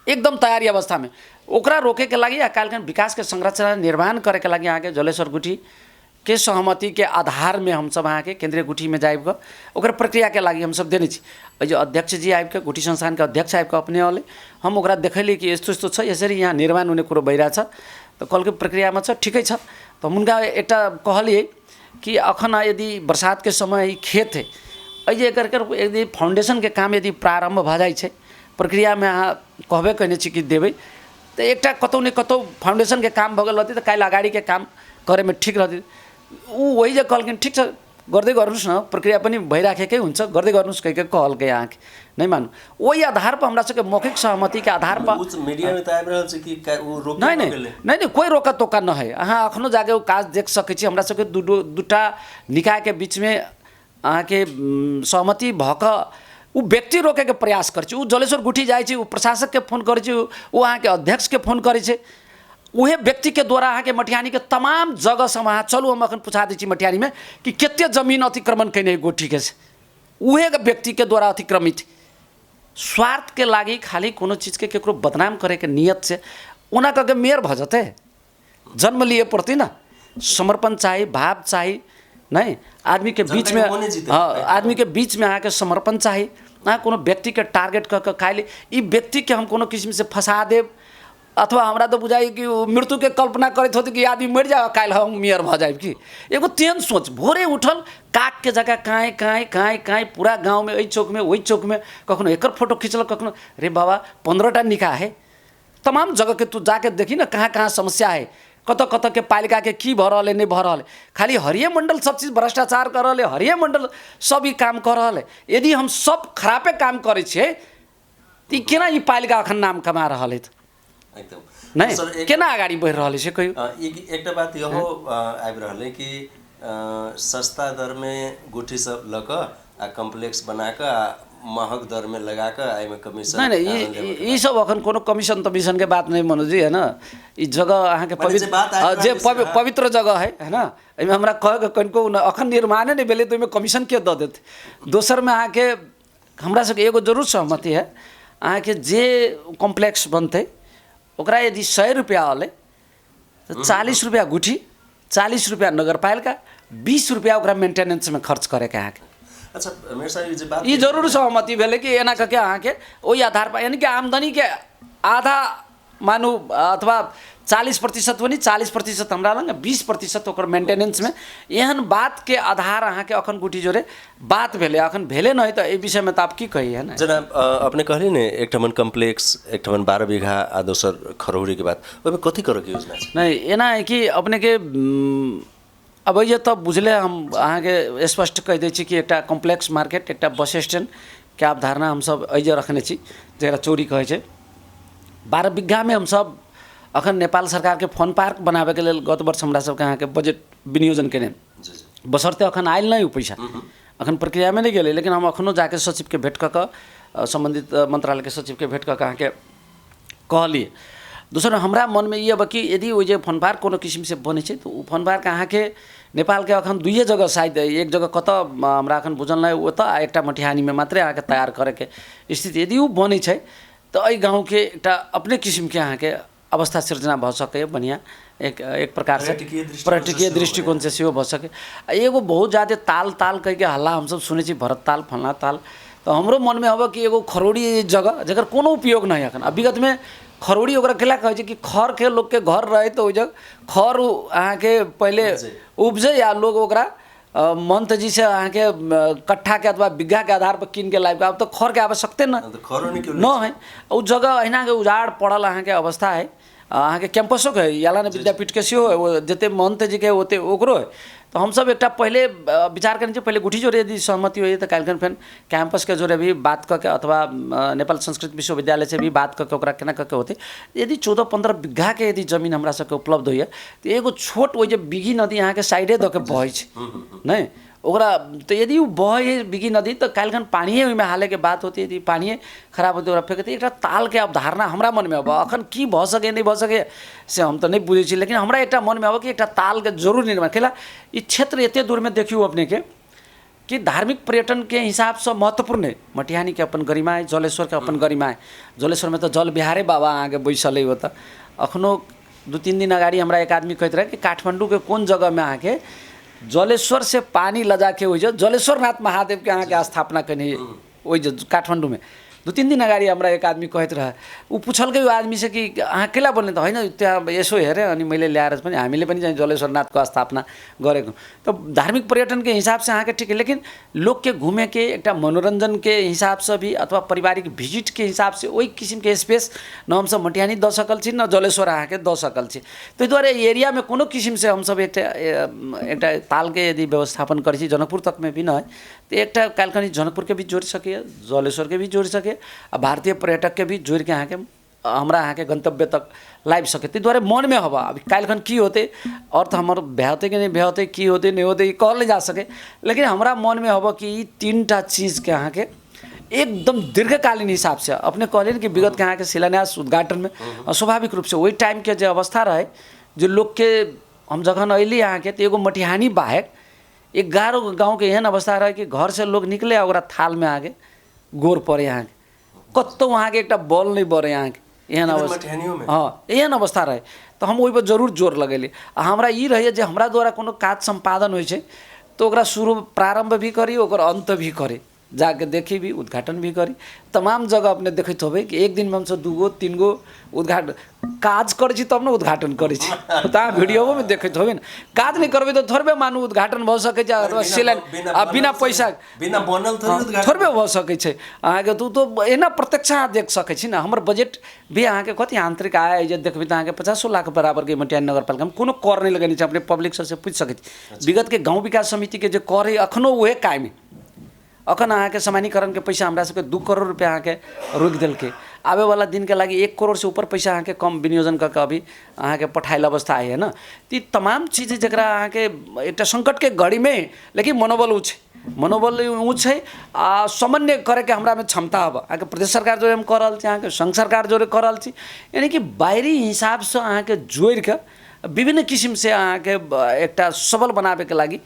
एकदम तैयारी अवस्थामे, ओकरा रोकैके लागि आ काल्हिखन विकासके संरचना निर्माण करैके लागि अहाँके जलेश्वर गुठीके सहमतिके आधारमे हमसब अहाँके केन्द्रीय गुठीमे जाबिकऽ ओकर प्रक्रियाके लागि हमसब देने छी। एहि जे अध्यक्ष जी आबिकऽ गुठी संस्थानके अध्यक्ष आबिकऽ अपने अयलै, हम ओकरा देखैली कि यस्तो यस्तो छ, यसरी यहाँ निर्माण हुने कुरो भइरहेछ, तऽ कहलकै प्रक्रियामा छ, ठिकै छ। तऽ हम हुनका एकटा कहलियै कि अखन यदि बरसातके समय ई खेत है, एहि जे एकर यदि फाउंडेशनके काम यदि प्रारम्भ भऽ जाइ छै, प्रक्रियामे अहाँ कहबे कयने छी कि देबै, तऽ एकटा कतहु ने कतहु फाउंडेशनके काम भऽ गेल रहतै तऽ काल्हि अगाड़ीके काम करैमे ठीक रहतै। ओ वही जे कहलखिन ठीक छ गर्दै गर्नुहोस् न, प्रक्रिया पनि भइराखेकै हुन्छ, गर्दै गर्नुहोस् कहिके कहलकै अहाँके नहि मानू। ओहि आधार पर हमरा सबके मौखिक सहमतिके आधार पर ओ मीडियामे तऽ आबि रहल छै कि ओ रोके नहि नहि नहि नहि कोइ रोका टोका नहि है, अहाँ अखनो जाके ओ काज देख सकै छी। हमरा सबके दूटा निकायके बीचमे अहाँके सहमति भऽ कऽ ओ व्यक्ति रोकैके प्रयास करै छै, ओ जलेश्वर गुठी जाइ छै, ओ प्रशासकके फोन करै छै, ओ अहाँके अध्यक्षके फोन करै छै, उहे व्यक्तिके द्वारा अहाँके मटिहानीके तमाम जगह सब अहाँ चलू, हम अखन पुछा दै छी मटिहानीमे कि कते जमीन अतिक्रमण कयने गोठीके से, उहे व्यक्तिके द्वारा अतिक्रमित। स्वार्थके लागि खाली कोनो चीजके केकरो बदनाम करैके नियत से ओना कऽ के मेयर भऽ जेतै? जन्म लिए पड़तै ने, समर्पण चाही, भाव चाही, नहि आदमीके बीचमे, हँ आदमीके बीचमे अहाँके समर्पण चाही। अहाँ कोनो व्यक्तिके टारगेट कऽ कऽ खाली ई व्यक्तिके हम कोनो किसिमसँ फँसा देब, अथवा हमरा तऽ बुझाइ कि ओ मृत्युके कल्पना करैत होतै कि आदमी मरि जाए काल्हि हम मेयर भऽ जायब, कि एगो तेहन सोच। भोरे उठल काकके जकाँ काँय काँय काँय काँय पूरा गाँवमे, एहि चौकमे ओहि चौकमे, कखनो एकर फोटो खिचलक, कखनो रे बाबा 15टा निकाय है, तमाम जगहके तू जाके देखी ने कहाँ कहाँ समस्या है, कतऽ कतऽके पालिकाके की भऽ रहल है नहि भऽ रहल है। खाली हरिये मण्डल सब चीज भ्रष्टाचार कऽ रहल है, हरिये मण्डल सब ई काम कऽ रहल है। यदि हम सब खरापे काम करै छियै तऽ ई केना ई पालिका अखन नाम कमा रहल अछि एकदम नहि सर, केना अगाडि बढ़ि रहल अछि से कहियौ। एकटा बात इहो आबि रहल है कि सस्ता दरमे गुठी सब लऽ कऽ आ कम्प्लेक्स बना कऽ आ महग दरमे लगा कऽ एहिमे कमीशन नहि नहि ई सब अखन कोनो कमीशन तमीशनके बात नहि मनोजी है न। ई जगह अहाँके मने जे पवित्र बात आबि जे रहल छै, हाँ। पवित्र जगह है, है न, एहिमे हमरा कहैके कनिको नहि, अखन निर्माणे नहि भेलै तऽ ओहिमे कमीशन के दऽ देतै। दोसरमे अहाँके हमरा सबके एगो जरूर सहमति है, अहाँके जे कॉम्प्लेक्स बनतै ओकरा यदि 100 रुपैआ अलै तऽ 40 रुपैआ गुठी, 40 रुपैआ नगरपालिका, 20 रुपैआ ओकरा मेंटेनेंसमे खर्च करैके अहाँके। अच्छा मेयर साहब, ई जे बात ई जरूर सहमति भेलै कि एना कऽ के अहाँके ओहि आधार पर यानी कि आमदनीके आधा मानू अथवा 40% पनि 40% हमरा लग 20% ओकर मेंटेनेंसमे, एहन बातके आधार अहाँके अखन गुठी जोरे बात भेलै, अखन भेलै नहि तऽ एहि विषयमे तऽ आब की कही है ने। जेना अपने कहली ने एकठमन कम्प्लेक्स, एकठमन 12 बीघा आ दोसर खरौरीके बात, ओहिमे कथी करऽके योजना छै? नहि एना है कि अपनेके अब जे तऽ बुझले हम अहाँके स्पष्ट कहि दै छी कि एकटा कॉम्प्लेक्स मार्केट, एकटा बस स्टैंडके अवधारणा हमसब एहि जे रखने छी जकरा चौरी कहै छै। 12 बीघामे हमसब अखन नेपाल सरकारके फन पार्क बनाबैके लेल गत वर्ष हमरा सबके अहाँके बजट विनियोजन केने, बशर्ते अखन आयल नहि ओ पैसा, अखन प्रक्रियामे नहि गेलै, लेकिन हम अखनो जाके सचिवके भेँट कऽ कऽ सम्बन्धित मन्त्रालयके सचिवके भेँट कऽ कऽ अहाँके कहलियै। दोसर हमरा मनमे ई अब कि यदि ओहि जे फनपार्क कोनो किसिमसँ बनै छै तऽ ओ फनपार्क अहाँके नेपालके अखन दुइए जगह शायद एक जगह कतऽ हमरा अखन बुझल नहि ओतऽ आ एकटा मटिहानीमे मात्रै अहाँके तैयार करैके स्थिति। यदि ओ बनै छै तऽ एहि गाँवके एकटा अपने किसिमके अहाँके अवस्था सिर्जना भऽ सकैए, बढ़िआँ एक एक प्रकारसँ पर्यटकीय दृष्टिकोणसँ सेहो भऽ सकै। आ एगो बहुत ज्यादे ताल ताल कहिके हल्ला हमसब सुनै छी, भरत ताल फल्लाँ ताल, तऽ हमरो मनमे हबे कि एगो खरौड़ी जगह जकर कोनो उपयोग नहि अखन। आ विगतमे खरौड़ी ओकरा केला कहै छै कि खरके लोकके घर रहै तऽ ओहि जगह खर अहाँके पहिले उपजै आ लोक ओकरा महन्थ जी से अहाँके कट्ठाके अथवा बीघाके आधार पर कीनके लाबिके, आब तऽ खरके आवश्यकते न है। ओ जगह अहिनाके उजाड़ पड़ल अहाँके अवस्था है। अहाँके कैंपसोके है, याला विद्यापीठके सेहो है, ओ जते महन्थ जीके ओते ओकरो है। तऽ हमसब एकटा पहिले विचार कयने छी, पहिले गुठी जोड़े यदि सहमति होइए तऽ काल्हिखन फेर कैंपसके जोड़े भी बात कऽ के अथवा नेपाल संस्कृत विश्वविद्यालय से भी बात कऽ के ओकरा केना कऽ के होतै। यदि 14-15 बीघाके यदि जमीन हमरा सबके उपलब्ध होइए तऽ एगो छोट ओहि जे बिघी नदी अहाँके साइडे दऽ के बहै छै नहि ओकरा, तऽ यदि ओ बहै बिघी नदी तऽ काल्हिखन पानिए ओहिमे हालैके बात होतै। यदि पानिए खराब होतै ओकरा फेकतै। एकटा तालके अवधारणा हमरा मनमे अबै, अखन की भऽ सकैए नहि भऽ सकैए से हम तऽ नहि बुझै छी, लेकिन हमरा एकटा मनमे अबै कि एकटा तालके जरूर निर्माण कैला। ई क्षेत्र एते दूरमे देखियौ अपनेके कि धार्मिक पर्यटनके हिसाबसँ महत्वपूर्ण है। मटिहानीके अपन गरिमा है, जलेश्वरके अपन गरिमा है। जलेश्वरमे तऽ जल बिहारे बाबा अहाँके बैसल है ओतऽ। अखनो 2-3 दिन अगाडि हमरा एक आदमी कहैत रहै कि काठमाण्डूके कोन जगहमे अहाँके जलेश्वर से पानी लऽ जाके ओहि जे जलेश्वरनाथ महादेवके अहाँके स्थापना केने ओहि जे काठमाण्डूमे। 2-3 दिन अगाडि हमरा एक आदमी कहैत रहै, ऊ पुछलकै ओ आदमीसँ कि अहाँ केला बोल्ने त होइन त्यहाँ यसो हेरेँ अनि मैले ल्याएर पनि हामीले पनि चाहिँ जलेश्वरनाथको स्थापना गरेको। तऽ धार्मिक पर्यटनके हिसाबसँ अहाँके ठीक है, लेकिन लोकके घुमेके एकटा मनोरञ्जनके हिसाबसँ भी अथवा पारिवारिक भिजिटके हिसाबसँ ओहि किसिमके स्पेस न हमसब मटिहानी दऽ सकल छी न जलेश्वर अहाँके दऽ सकल छी। ताहि दुआरे एहि एरियामे कोनो किसिमसँ हमसब एकटा एकटा तालके यदि व्यवस्थापन करै छी जनकपुर तकमे भी नहि तऽ एकटा काल्हिखनी जनकपुरके भी जोड़ि सकैए, जलेश्वरके भी जोड़ि सकैए आ भारतीय पर्यटकके भी जोड़िके अहाँके हमरा अहाँके गन्तव्य तक लाबि सकै। ताहि दुआरे मनमे हवा अभी काल्हिखन की होतै, अर्थ हमर भए कि नहि भए, की होतै नहि होतै ई कहल नहि जा सकै, लेकिन हमरा मनमे हवा कि ई 3टा चीजके अहाँके एकदम दीर्घकालीन हिसाबसँ अपने कहलियै ने कि विगतके अहाँके शिलान्यास उद्घाटनमे स्वाभाविक रूपसँ ओहि टाइमके जे अवस्था रहै जे लोकके हम जखन अयली अहाँके तऽ एगो मटिहानी बाहेक 11 गाँवके एहन अवस्था रहै कि घरसँ लोक निकले आ ओकरा थालमे अहाँके गोर पड़ै, अहाँके कतहु अहाँके एकटा बॉल नहि बरै अहाँके, एहन अवस्था। हँ, एहन अवस्था रहै तऽ हम ओहिपर जरूर जोर लगेली। आ हमरा ई रहैए जे हमरा द्वारा कोनो काज सम्पादन होइ छै तऽ ओकरा शुरू प्रारम्भ भी करी ओकर अन्त भी करी, जाके देखी भी, उद्घाटन भी करी। तमाम जगह अपने देखैत होबै कि एक दिनमे हमसब 2 गो 3 गो उद्घाटन काज करै छी तब ने उद्घाटन करै छी, तऽ अहाँ वीडियोमे देखैत होबै ने। काज नहि करबै तऽ थोड़बे मानू उद्घाटन भऽ सकै छै अथवा सिलाइन आ बिना पैसा बिना बनल थोड़बे भऽ सकै छै अहाँके। तऽ ओ तऽ एना प्रत्यक्ष अहाँ देख सकै छी ने। हमर बजट भी अहाँके कथी आन्तरिक आय जे देखबै तऽ अहाँके 50 लाख बराबरके मटिहानी नगरपालिकामे कोनो कर नहि लगेने छै। अपने पब्लिक सबसँ पूछि सकै छी। विगतके गाँव विकास समितिके जे कर है अखनो उहे कायम है। अखन अहाँके सामान्यकरणके पैसा हमरा सबके 2 करोड़ रुपैआ अहाँके रोकि देलकै। आबैवला दिनके लागि 1 करोड़सँ ऊपर पैसा अहाँके कम विनियोजन कऽ के अभी अहाँके पठायल अवस्था है ने। तऽ ई तमाम चीज जकरा अहाँके एकटा सङ्कटके घड़ीमे लेकिन मनोबल ऊँच छै, मनोबल ऊँच छै आ समन्वय करैके हमरामे क्षमता हब। अहाँके प्रदेश सरकार जोड़े हम कऽ रहल छी, अहाँके सङ्घ सरकार जोड़े कऽ रहल छी, यानि कि बाहरी हिसाबसँ अहाँके जोड़िके विभिन्न किसिमसँ अहाँके एकटा सबल बनाबैके लागि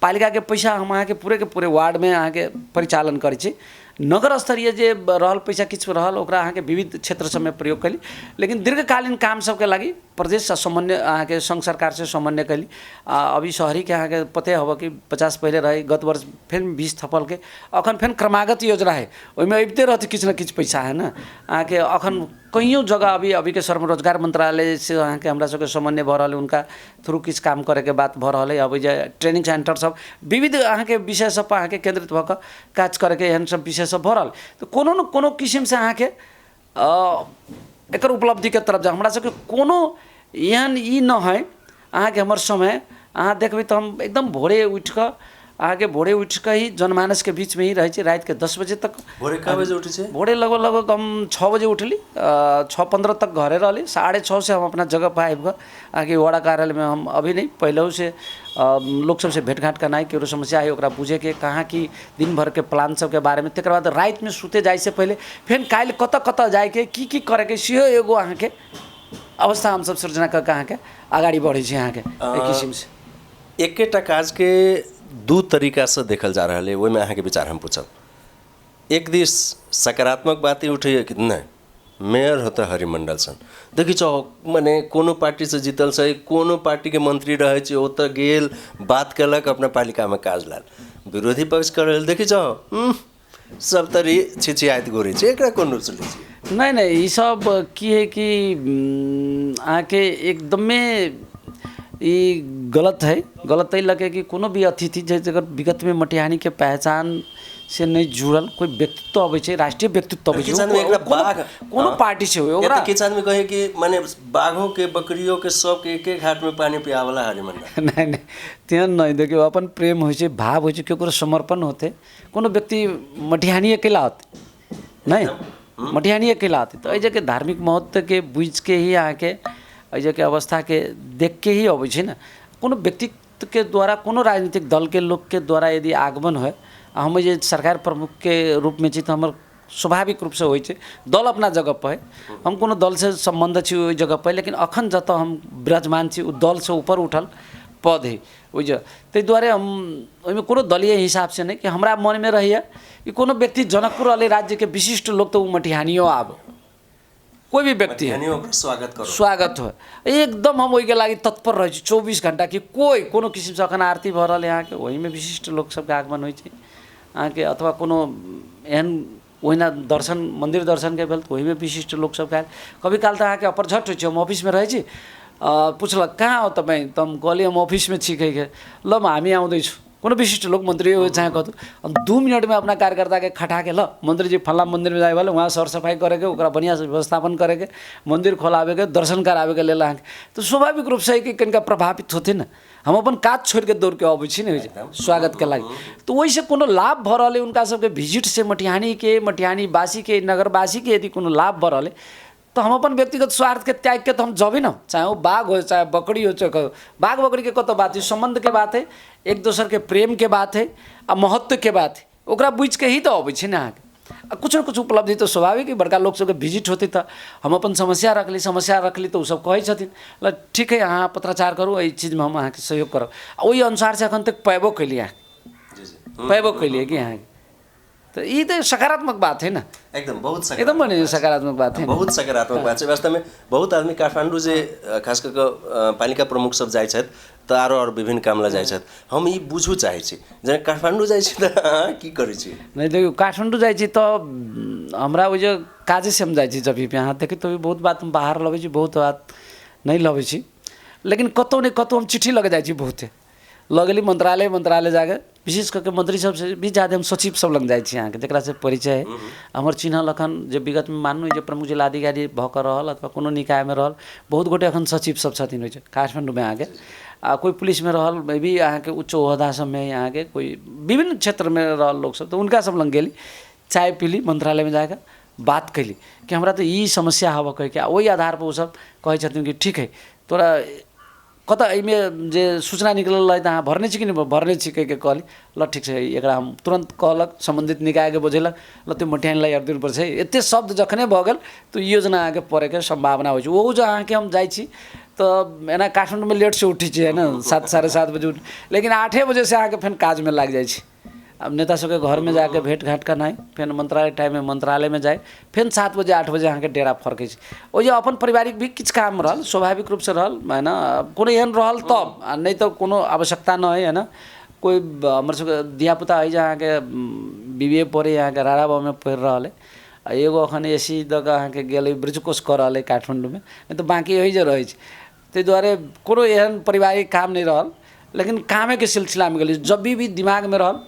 पालिकाके पैसा हम अहाँके पूरेके पूरे वार्डमे अहाँके परिचालन करै छी। नगर स्तरीय जे रहल पैसा किछु रहल ओकरा अहाँके विविध क्षेत्र सबमे प्रयोग कयली, लेकिन दीर्घकालीन काम सबके लागि प्रदेश आ समन्वय अहाँके सङ्घ सरकारसँ समन्वय कयली। आ अभी शहरीके अहाँके पते हबऽ कि 50 पहिले रहै, गत वर्ष फेर 20 थपलकै, अखन फेर क्रमागत योजना है ओहिमे अबिते रहतै किछु ने किछु पैसा है ने अहाँके। अखन कइयो जगह अभी अभीके श्रम रोजगार मंत्रालय से अहाँके हमरा सबके समन्वय भऽ रहल है, उनका थ्रू किछु काम करैके बात भऽ रहल है। अभी जे ट्रेनिंग सेंटर सब विविध अहाँके विषय सब पर अहाँके केंद्रित भऽ कऽ काज करैके एहन सब विषय सब भऽ रहल, तऽ कोनो ने कोनो किसिमसँ अहाँके एकर उपलब्धिके तरफ जा हमरा सबके कोनो एहन ई नहि है। अहाँके हमर समय अहाँ देखबै तऽ हम एकदम भोरे उठिकऽ अहाँके भोरे उठिकऽ ही जनमानसके बीचमे ही रहै छी रातिके 10 बजे तक। भोरे कए बजे उठै छै? भोरे लगभग लगभग हम 6 बजे उठली, 6:15 तक घरे रहली, 6:30 से हम अपना जगह पर आबि कऽ अहाँके वडा कार्यालयमे हम अभी नहि पहिलहुसँ लोक सबसँ भेँटघाँट करनाइ, केकरो समस्या है ओकरा बुझैके, कहाँ की दिन भरके प्लान सबके बारेमे। तकर बाद रातिमे सुते जाइसँ पहिले फेर काल्हि कतऽ कतऽ जाइके की की करैके सेहो एगो अहाँके अवस्था हमसब सृजना कऽ के अहाँके अगाडि बढ़ै छी अहाँके एहि किसिमसँ। एकेटा काजके दू तरीकासँ देखल जा रहल है, ओहिमे अहाँके विचार हम पूछब। एक दिस सकारात्मक बात ई उठैए कि नहि मेयर होतै हरिमण्डल सन, देखै छौ मने कोनो पार्टीसँ जीतल छै, कोनो पार्टीके मंत्री रहै छै, ओतऽ गेल बात केलक, अपना पालिकामे काज लाल। विरोधी पक्ष करै देखै छौ सब तरी छिछियाइत घुरै छै, एकरा कोन रूपसँ लै छियै? नहि नहि, ईसब की है कि अहाँके एकदमे ई गलत है। गलत एहि लऽ के कि कोनो भी अतिथि जे जकर विगतमे मटिहानीके पहचान से नहि जुड़ल कोइ व्यक्तित्व अबै छै, राष्ट्रीय व्यक्तित्व अबै छै, कोनो पार्टी छै ओकरा किछु आदमी कहै कि मने बाघो के बकरियो के सबके एक एक हाथ में पानी पियावला हरिमण्डल। नहि नहि, तेहन नहि। देखियौ अपन प्रेम होइ छै, भाव होइ छै, केकरो समर्पण होतै। कोनो व्यक्ति मटिहानी अकेला होतै नहि, मटिहानी अकेला होतै तऽ एहि जगह धार्मिक महत्वके बुझिके ही अहाँके एहि जगहके अवस्थाके देखके ही अबै छै ने। कोनो व्यक्तित्वके द्वारा कोनो राजनीतिक दलके लोकके द्वारा यदि आगमन होइ, आ हम जे सरकार प्रमुखके रूपमे छी तऽ हमर स्वाभाविक रूपसँ होइ छै, दल अपना जगहपर है, हम कोनो दलसँ सम्बन्ध छी ओहि जगहपर, लेकिन अखन जतऽ हम विराजमान छी ओ दलसँ ऊपर उठल पद है ओहि जगह। ताहि दुआरे हम ओहिमे कोनो दलीय हिसाबसँ नहि कि हमरा मनमे रहैए कि कोनो व्यक्ति जनकपुर रहलै राज्यके विशिष्ट लोक तऽ ओ मटिहानियो आब कोई भी व्यक्ति है स्वागत करो, स्वागत हो, एकदम हम ओहिके लागि तत्पर रहै छी 24 घण्टा कि कोइ कोनो किसिमसँ अखन आरती भऽ रहल है अहाँके, ओहिमे विशिष्ट लोक सबके आगमन होइ छै अहाँके, अथवा कोनो एहन ओहिना दर्शन मन्दिर दर्शनके भेल तऽ ओहिमे विशिष्ट लोक सबके आयल। कभी काल तऽ अहाँके अपरझट होइ छै, हम ऑफिसमे रहै छी, पुछलक कहाँ हो तपाईँ, तऽ हम कहलियै हम ऑफिसमे छी कहिके, ल हामी आउँदैछु, कोनो विशिष्ट लोक मन्त्री हो चाहे कतहु, हम 2 मिनटमे अपना कार्यकर्ताके खटाके ल मन्त्रीजी फल्ला मन्दिरमे जाए वाला, वहाँ सरसफाइ करैके, ओकरा बढ़िआँसँ व्यवस्थापन करैके, मन्दिर खोलाबैके, दर्शन कराबैके लेल अहाँके तऽ स्वाभाविक रूपसँ कि कनिका प्रभावित होथिन ने। हम अपन काज छोड़िके दौड़के अबै छी ने स्वागतके लागि, तऽ ओहिसँ कोनो लाभ भऽ रहल है हुनका सबके भिजिटसँ मटिहानीके, मटिहानीवासीके, नगरवासीके यदि कोनो लाभ भऽ रहल है तऽ हम अपन व्यक्तिगत स्वार्थके त्यागके तऽ हम जबै ने, चाहे ओ बाघ हो चाहे बकरी हो, चाहे बाघ बकरीके कतऽ बात है, सम्बन्धके बात है, एक दोसरके प्रेमके बात है आ महत्वके बात है, ओकरा बुझिके ही तऽ अबै छै ने अहाँके। आ किछु ने किछु उपलब्धि तऽ स्वाभाविक है, बड़का लोक सबके भिजिट होतै तऽ हम अपन समस्या रखली, समस्या रखली तऽ ओसब कहै छथिन ल ठीक है अहाँ पत्राचार करू, एहि चीजमे हम अहाँके सहयोग करब, आ ओहि अनुसारसँ एखन तक पयबो केलियै अहाँके, पयबो केलियै कि अहाँके, तऽ ई तऽ सकारात्मक बात है ने, एकदम बहुत एकदम सकारात्मक बात है, बहुत सकारात्मक बात छै। वास्तवमे बहुत आदमी काठमाडौँ जे खास कऽ कऽ पालिका प्रमुख सब जाइ छथि तऽ आरो आरो विभिन्न काम लए जाइ छथि, हम ई बुझू चाहै छी जेना काठमाडौँ जाइ छी तऽ अहाँ की करै छी? नहि देखियौ काठमाडौँ जाइ छी तऽ हमरा ओहि जे काजेसँ हम जाइ छी, जब भी अहाँ देखैत तऽ बहुत बात हम बाहर लबै छी, बहुत बात नहि लबै छी, लेकिन कतहु ने कतहु हम चिट्ठी लऽ कऽ जाइ छी, बहुते लऽ गेली मंत्रालय, मंत्रालय जाके विशेष कऽ के मंत्री सबसँ भी ज्यादा हम सचिव सब लग जाइ छी अहाँके, जकरासँ परिचय है हमर चिन्हल अखन जे विगतमे मानू जे प्रमुख जिलाधिकारी भऽ कऽ रहल अथवा कोनो निकायमे रहल बहुत गोटे अखन सचिव सब छथिन ओहि काठमाण्डूमे अहाँके, आ कोइ पुलिसमे रहल मे भी अहाँके उच्च ओहदा सबमे अहाँके कोइ विभिन्न क्षेत्रमे रहल लोकसब, तऽ हुनका सब लग गेली, चाय पीली, मंत्रालयमे जाके बात कैली कि हमरा तऽ ई समस्या हबऽ कहिके, आ ओहि आधारपर ओसब कहै छथिन कि ठीक है तोरा कतऽ एहिमे जे सूचना निकलल रहै तऽ अहाँ भरने छी कि नहि भरने छी कहिके कहली, ल ठीक छै एकरा हम तुरन्त कहलक सम्बन्धित निकायके बुझेलक, ल त्यो मटिहानीलाई हेरिदिनु पर्छ है, एते शब्द जखने भऽ गेल तऽ योजना अहाँके पड़ैके सम्भावना होइ छै। ओहो जे अहाँके हम जाइ छी तऽ एना काठमाण्डूमे लेटसँ उठै छी होइन, 7 साढ़े 7 बजे उठ, लेकिन 8 बजेसँ अहाँके फेर काजमे लागि जाइ छी। अब नेता सबके घरमे जाके भेँट घाँट करनाइ, फेर मंत्रालय टाइममे मंत्रालयमे जाइ, फेर 7 बजे 8 बजे अहाँके डेरा फर्कै छै। ओहि जे अपन पारिवारिक भी किछु काम रहल स्वाभाविक रूपसँ रहल होइन, कोनो एहन रहल तब, आ नहि तऽ कोनो आवश्यकता नहि है होइन। कोइ हमर सबके धियापुता है जे अहाँके BBA पढ़ै अहाँके राराबामे पढ़ि रहल है, आ एगो अखन AC दऽ कऽ अहाँके गेलै ब्रिजकोश कऽ रहल है काठमाण्डूमे, नहि तऽ बाँकी ओहि जे रहै छै। ताहि दुआरे कोनो एहन पारिवारिक काम नहि रहल, लेकिन कामेके सिलसिलामे गेली। जब भी दिमागमे रहल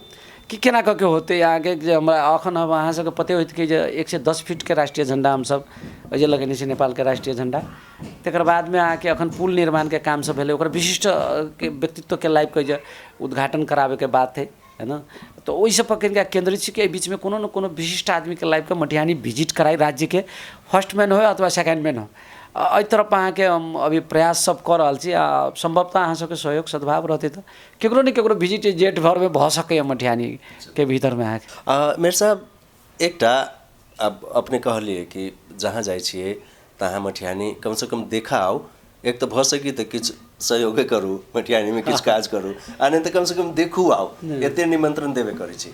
कि केना कऽ के होतै अहाँके, जे हमरा अखन हम अहाँ सबके पते होइत कि जे 110 फीटके राष्ट्रीय झण्डा हमसब जे लगेने छी नेपालके राष्ट्रीय झण्डा, तकर बादमे अहाँके अखन पुल निर्माणके काम सब भेलै, ओकर विशिष्ट के व्यक्तित्वके लाइफके जे उद्घाटन कराबैके बात है होइन। तऽ ओहि सब पर कनिका केन्द्रित छी कि एहि बीचमे कोनो ने कोनो विशिष्ट आदमीके लाइफके मटिहानी भिजिट कराइ, राज्यके फर्स्ट मैन हो अथवा सेकेन्ड मैन हो, एहि तरफ अहाँके हम अभी प्रयास सब कऽ रहल छी। आ सम्भवतः अहाँ सबके सहयोग सद्भाव रहतै तऽ केकरो ने केकरो भिजिट जेठ भरमे भऽ सकैए मटिहानीके भीतरमे अहाँके। मेयर साहब, एकटा आब अपने कहलियै कि जहाँ जाइ छियै तऽ अहाँ मटिहानी कमसँ कम देखा आउ। एक तऽ भऽ सकी तऽ किछु सहयोगे करू, मटिहानीमे किछु काज करू, आ नहि तऽ कमसँ कम देखू आउ, एते निमंत्रण देबे करै छी।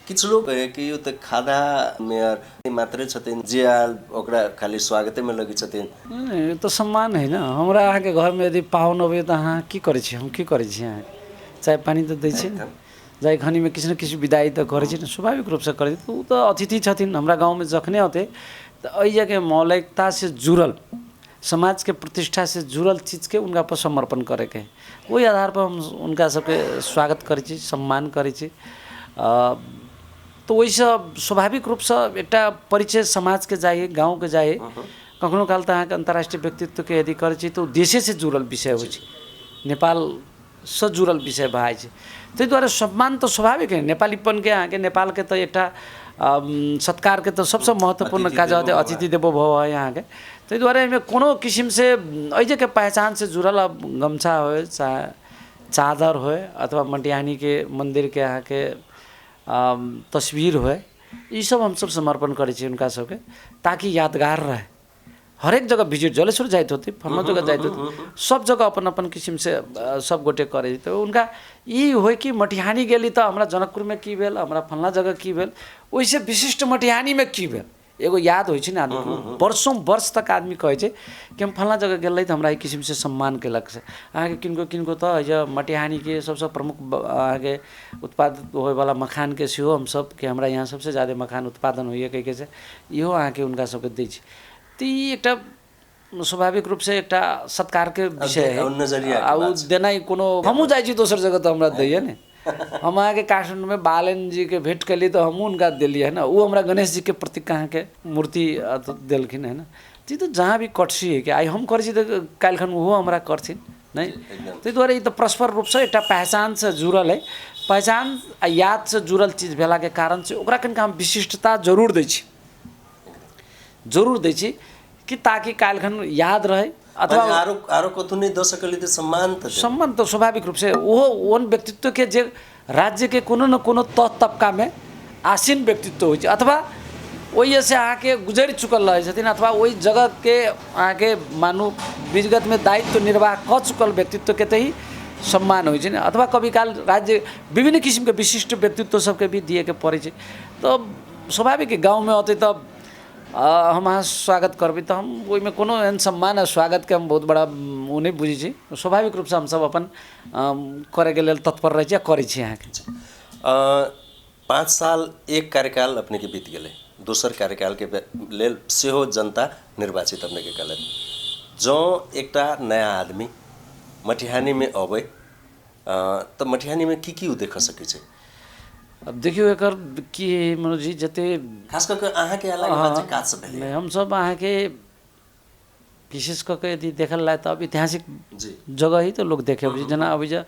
किछु लोग कहै कि ओ तऽ खादा मेयर मात्रे छथिन, जे आयल ओकरा खाली स्वागतेमे लगै छथिन। नहि, ई तऽ सम्मान है ने। हमरा अहाँके घरमे यदि पाहुन अबैए तऽ अहाँ की करै छी, हम की करै छी? अहाँके चाय पानि तऽ दै छी ने, जाय खनीमे किछु ने किछु विदाइ तऽ करै छी ने, स्वाभाविक रूपसँ करै छी। तऽ ओ तऽ अतिथि छथिन। हमरा गाँवमे जखने अतै तऽ एहि जगह मौलिकतासँ जुड़ल, समाजके प्रतिष्ठासँ जुड़ल चीजके हुनका पर समर्पण करैके है, ओहि आधारपर हम हुनका सबके स्वागत करै छी, सम्मान करै छी। तऽ ओहिसँ स्वाभाविक रूपसँ एकटा परिचय समाजके जाइ, गाँवके जाइ। कखनो काल तऽ अहाँके अन्तर्राष्ट्रीय व्यक्तित्वके यदि करै छी तऽ ओ देशेसँ जुड़ल विषय होइ छै, नेपालसँ जुड़ल विषय भए जाइ छै। ताहि दुआरे सम्मान तऽ स्वाभाविक है नेपालीपनके। अहाँके नेपालके तऽ एकटा सत्कारके तऽ सबसँ महत्वपूर्ण काज होतै अतिथि देवो भव है अहाँके। ताहि दुआरे एहिमे कोनो किसिमसँ एहि जगहके पहचानसँ जुड़ल अब गमछा होइ चाहे चादर होइ अथवा मटिहानीके मन्दिरके अहाँके तस्वीर होइ, ईसब हमसब समर्पण करै छी हुनका सबके, ताकि यादगार रहे। हरेक जगह विजिट जलेश्वर जाइत होतै, फल्ना जगह जाइत होतै, सब जगह अपन अपन किसिमसँ सब गोटे करै। तऽ हुनका ई होइ कि मटिहानी गेली तऽ हमरा जनकपुरमे की भेल, हमरा फल्ना जगह की भेल, ओहिसँ विशिष्ट मटिहानीमे की भेल, एगो याद होइ छै ने आदमीके। वर्षों वर्ष तक आदमी कहै छै कि हम फल्ना जगह गेल रही तऽ हमरा एहि किसिमसँ सम्मान केलक। से अहाँके किनको किनको तऽ जे मटिहानीके सबसँ प्रमुख अहाँके उत्पादित होइवला मखानके सेहो हमसब कि हमरा यहाँ सबसँ ज्यादे मखान उत्पादन होइए कहिके से इहो अहाँके हुनका सबके दै छै। तऽ ई एकटा स्वाभाविक रूपसँ एकटा सत्कारके विषय है आ ओ देनाइ कोनो, हमहूँ जाइ छी दोसर जगह तऽ हमरा दैए ने। हम अहाँके काठमाण्डूमे बालेन जीके भेँट केलियै तऽ हमहूँ हुनका देलियै है ने, ओ हमरा गणेश जीके प्रतीक अहाँके मूर्ति देलखिन है ने। ई तऽ जहाँ भी कटसी है कि आइ हम करै छी तऽ काल्हिखन ओहो हमरा करथिन नहि। ताहि दुआरे ई तऽ परस्पर रूपसँ एकटा पहचानसँ जुड़ल है। पहचान आ यादसँ जुड़ल चीज भेलाके कारणसँ ओकरा कनिका हम विशिष्टता जरूर दै छी, जरूर दै छी कि ताकि काल्हिखन याद रहै। अथवा आरो आरो कतहु नहि दऽ सकलियै तऽ सम्मान तऽ सम्मान तऽ स्वाभाविक रूपसँ ओहो ओहन व्यक्तित्वके जे राज्यके कोनो ने कोनो तह तबकामे आसीन व्यक्तित्व होइ छै अथवा ओहिसँ अहाँके गुजरि चुकल रहै छथिन अथवा ओहि जगहके अहाँके मानू विगतमे दायित्व निर्वाह कऽ चुकल व्यक्तित्वके तऽ ही सम्मान होइ छै ने। अथवा कभी काल राज्य विभिन्न किसिमके विशिष्ट व्यक्तित्व सबके भी दिएके पड़ै छै। तऽ स्वाभाविक गाँवमे अतै तऽ हम अहाँ स्वागत करबै तऽ हम ओहिमे कोनो एहन सम्मान आ स्वागतके हम बहुत बड़ा ओ नहि बुझै छी। स्वाभाविक रूपसँ हमसब अपन करैके लेल तत्पर रहै छी आ करै छी अहाँके। 5 साल एक कार्यकाल अपनेके बीत गेलै, दोसर कार्यकालके लेल सेहो जनता निर्वाचित अपनेके कयलक। जँ एकटा नया आदमी मटिहानीमे अबै तऽ मटिहानीमे की की ओ देख सकै छै? अब देखियौ एकर की मनोज जी, जते खास कऽ के अहाँके अयलाके बाद जे काज सब भेलै, हमसब अहाँके विशेष कऽ के यदि देखल जाय तऽ अब ऐतिहासिक जगह ही तऽ लोक देखे अबै छै। जेना अबै छै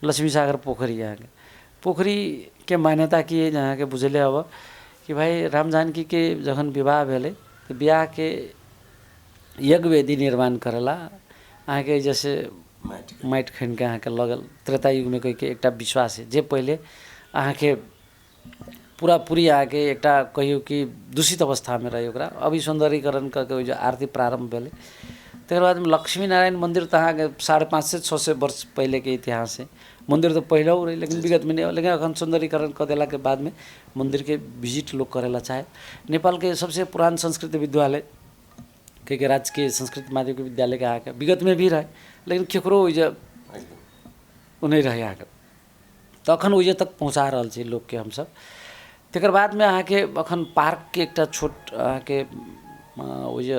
लक्ष्मी सागर पोखरि, अहाँके पोखरिके मान्यता की है जे अहाँके बुझले हब कि भाइ राम जानकीके जखन विवाह भेलै तऽ बियाहके यज्ञवेदी निर्माण करेला अहाँके जैसे माटि खुनिके अहाँके लगल त्रेता युगमे कहिके एकटा विश्वास है जे पहिले अहाँके पूरा पूरी अहाँके एकटा कहियौ कि दूषित अवस्थामे रहै, ओकरा अभी सौन्दर्यीकरण कऽ के ओहि जे आरती प्रारम्भ भेलै। तकर बादमे लक्ष्मी नारायण मन्दिर तऽ अहाँके 550 600 वर्ष पहिलेके इतिहास है। मन्दिर तऽ पहिलहु रहै लेकिन विगतमे नहि, लेकिन अखन सौन्दर्यीकरण कऽ देलाके बादमे मन्दिरके विजिट लोक करै ला चाहे। नेपालके सबसे पुरान संस्कृत विद्यालय के राजकीय संस्कृत माध्यमिक विद्यालयके अहाँके विगतमे भी रहै लेकिन केकरो ओहि जे ओ नहि रहै अहाँके, तऽ अखन ओहि तक पहुँचा रहल छी लोकके हमसब। तकर बादमे अहाँके अखन पार्कके एकटा छोट अहाँके ओहि जे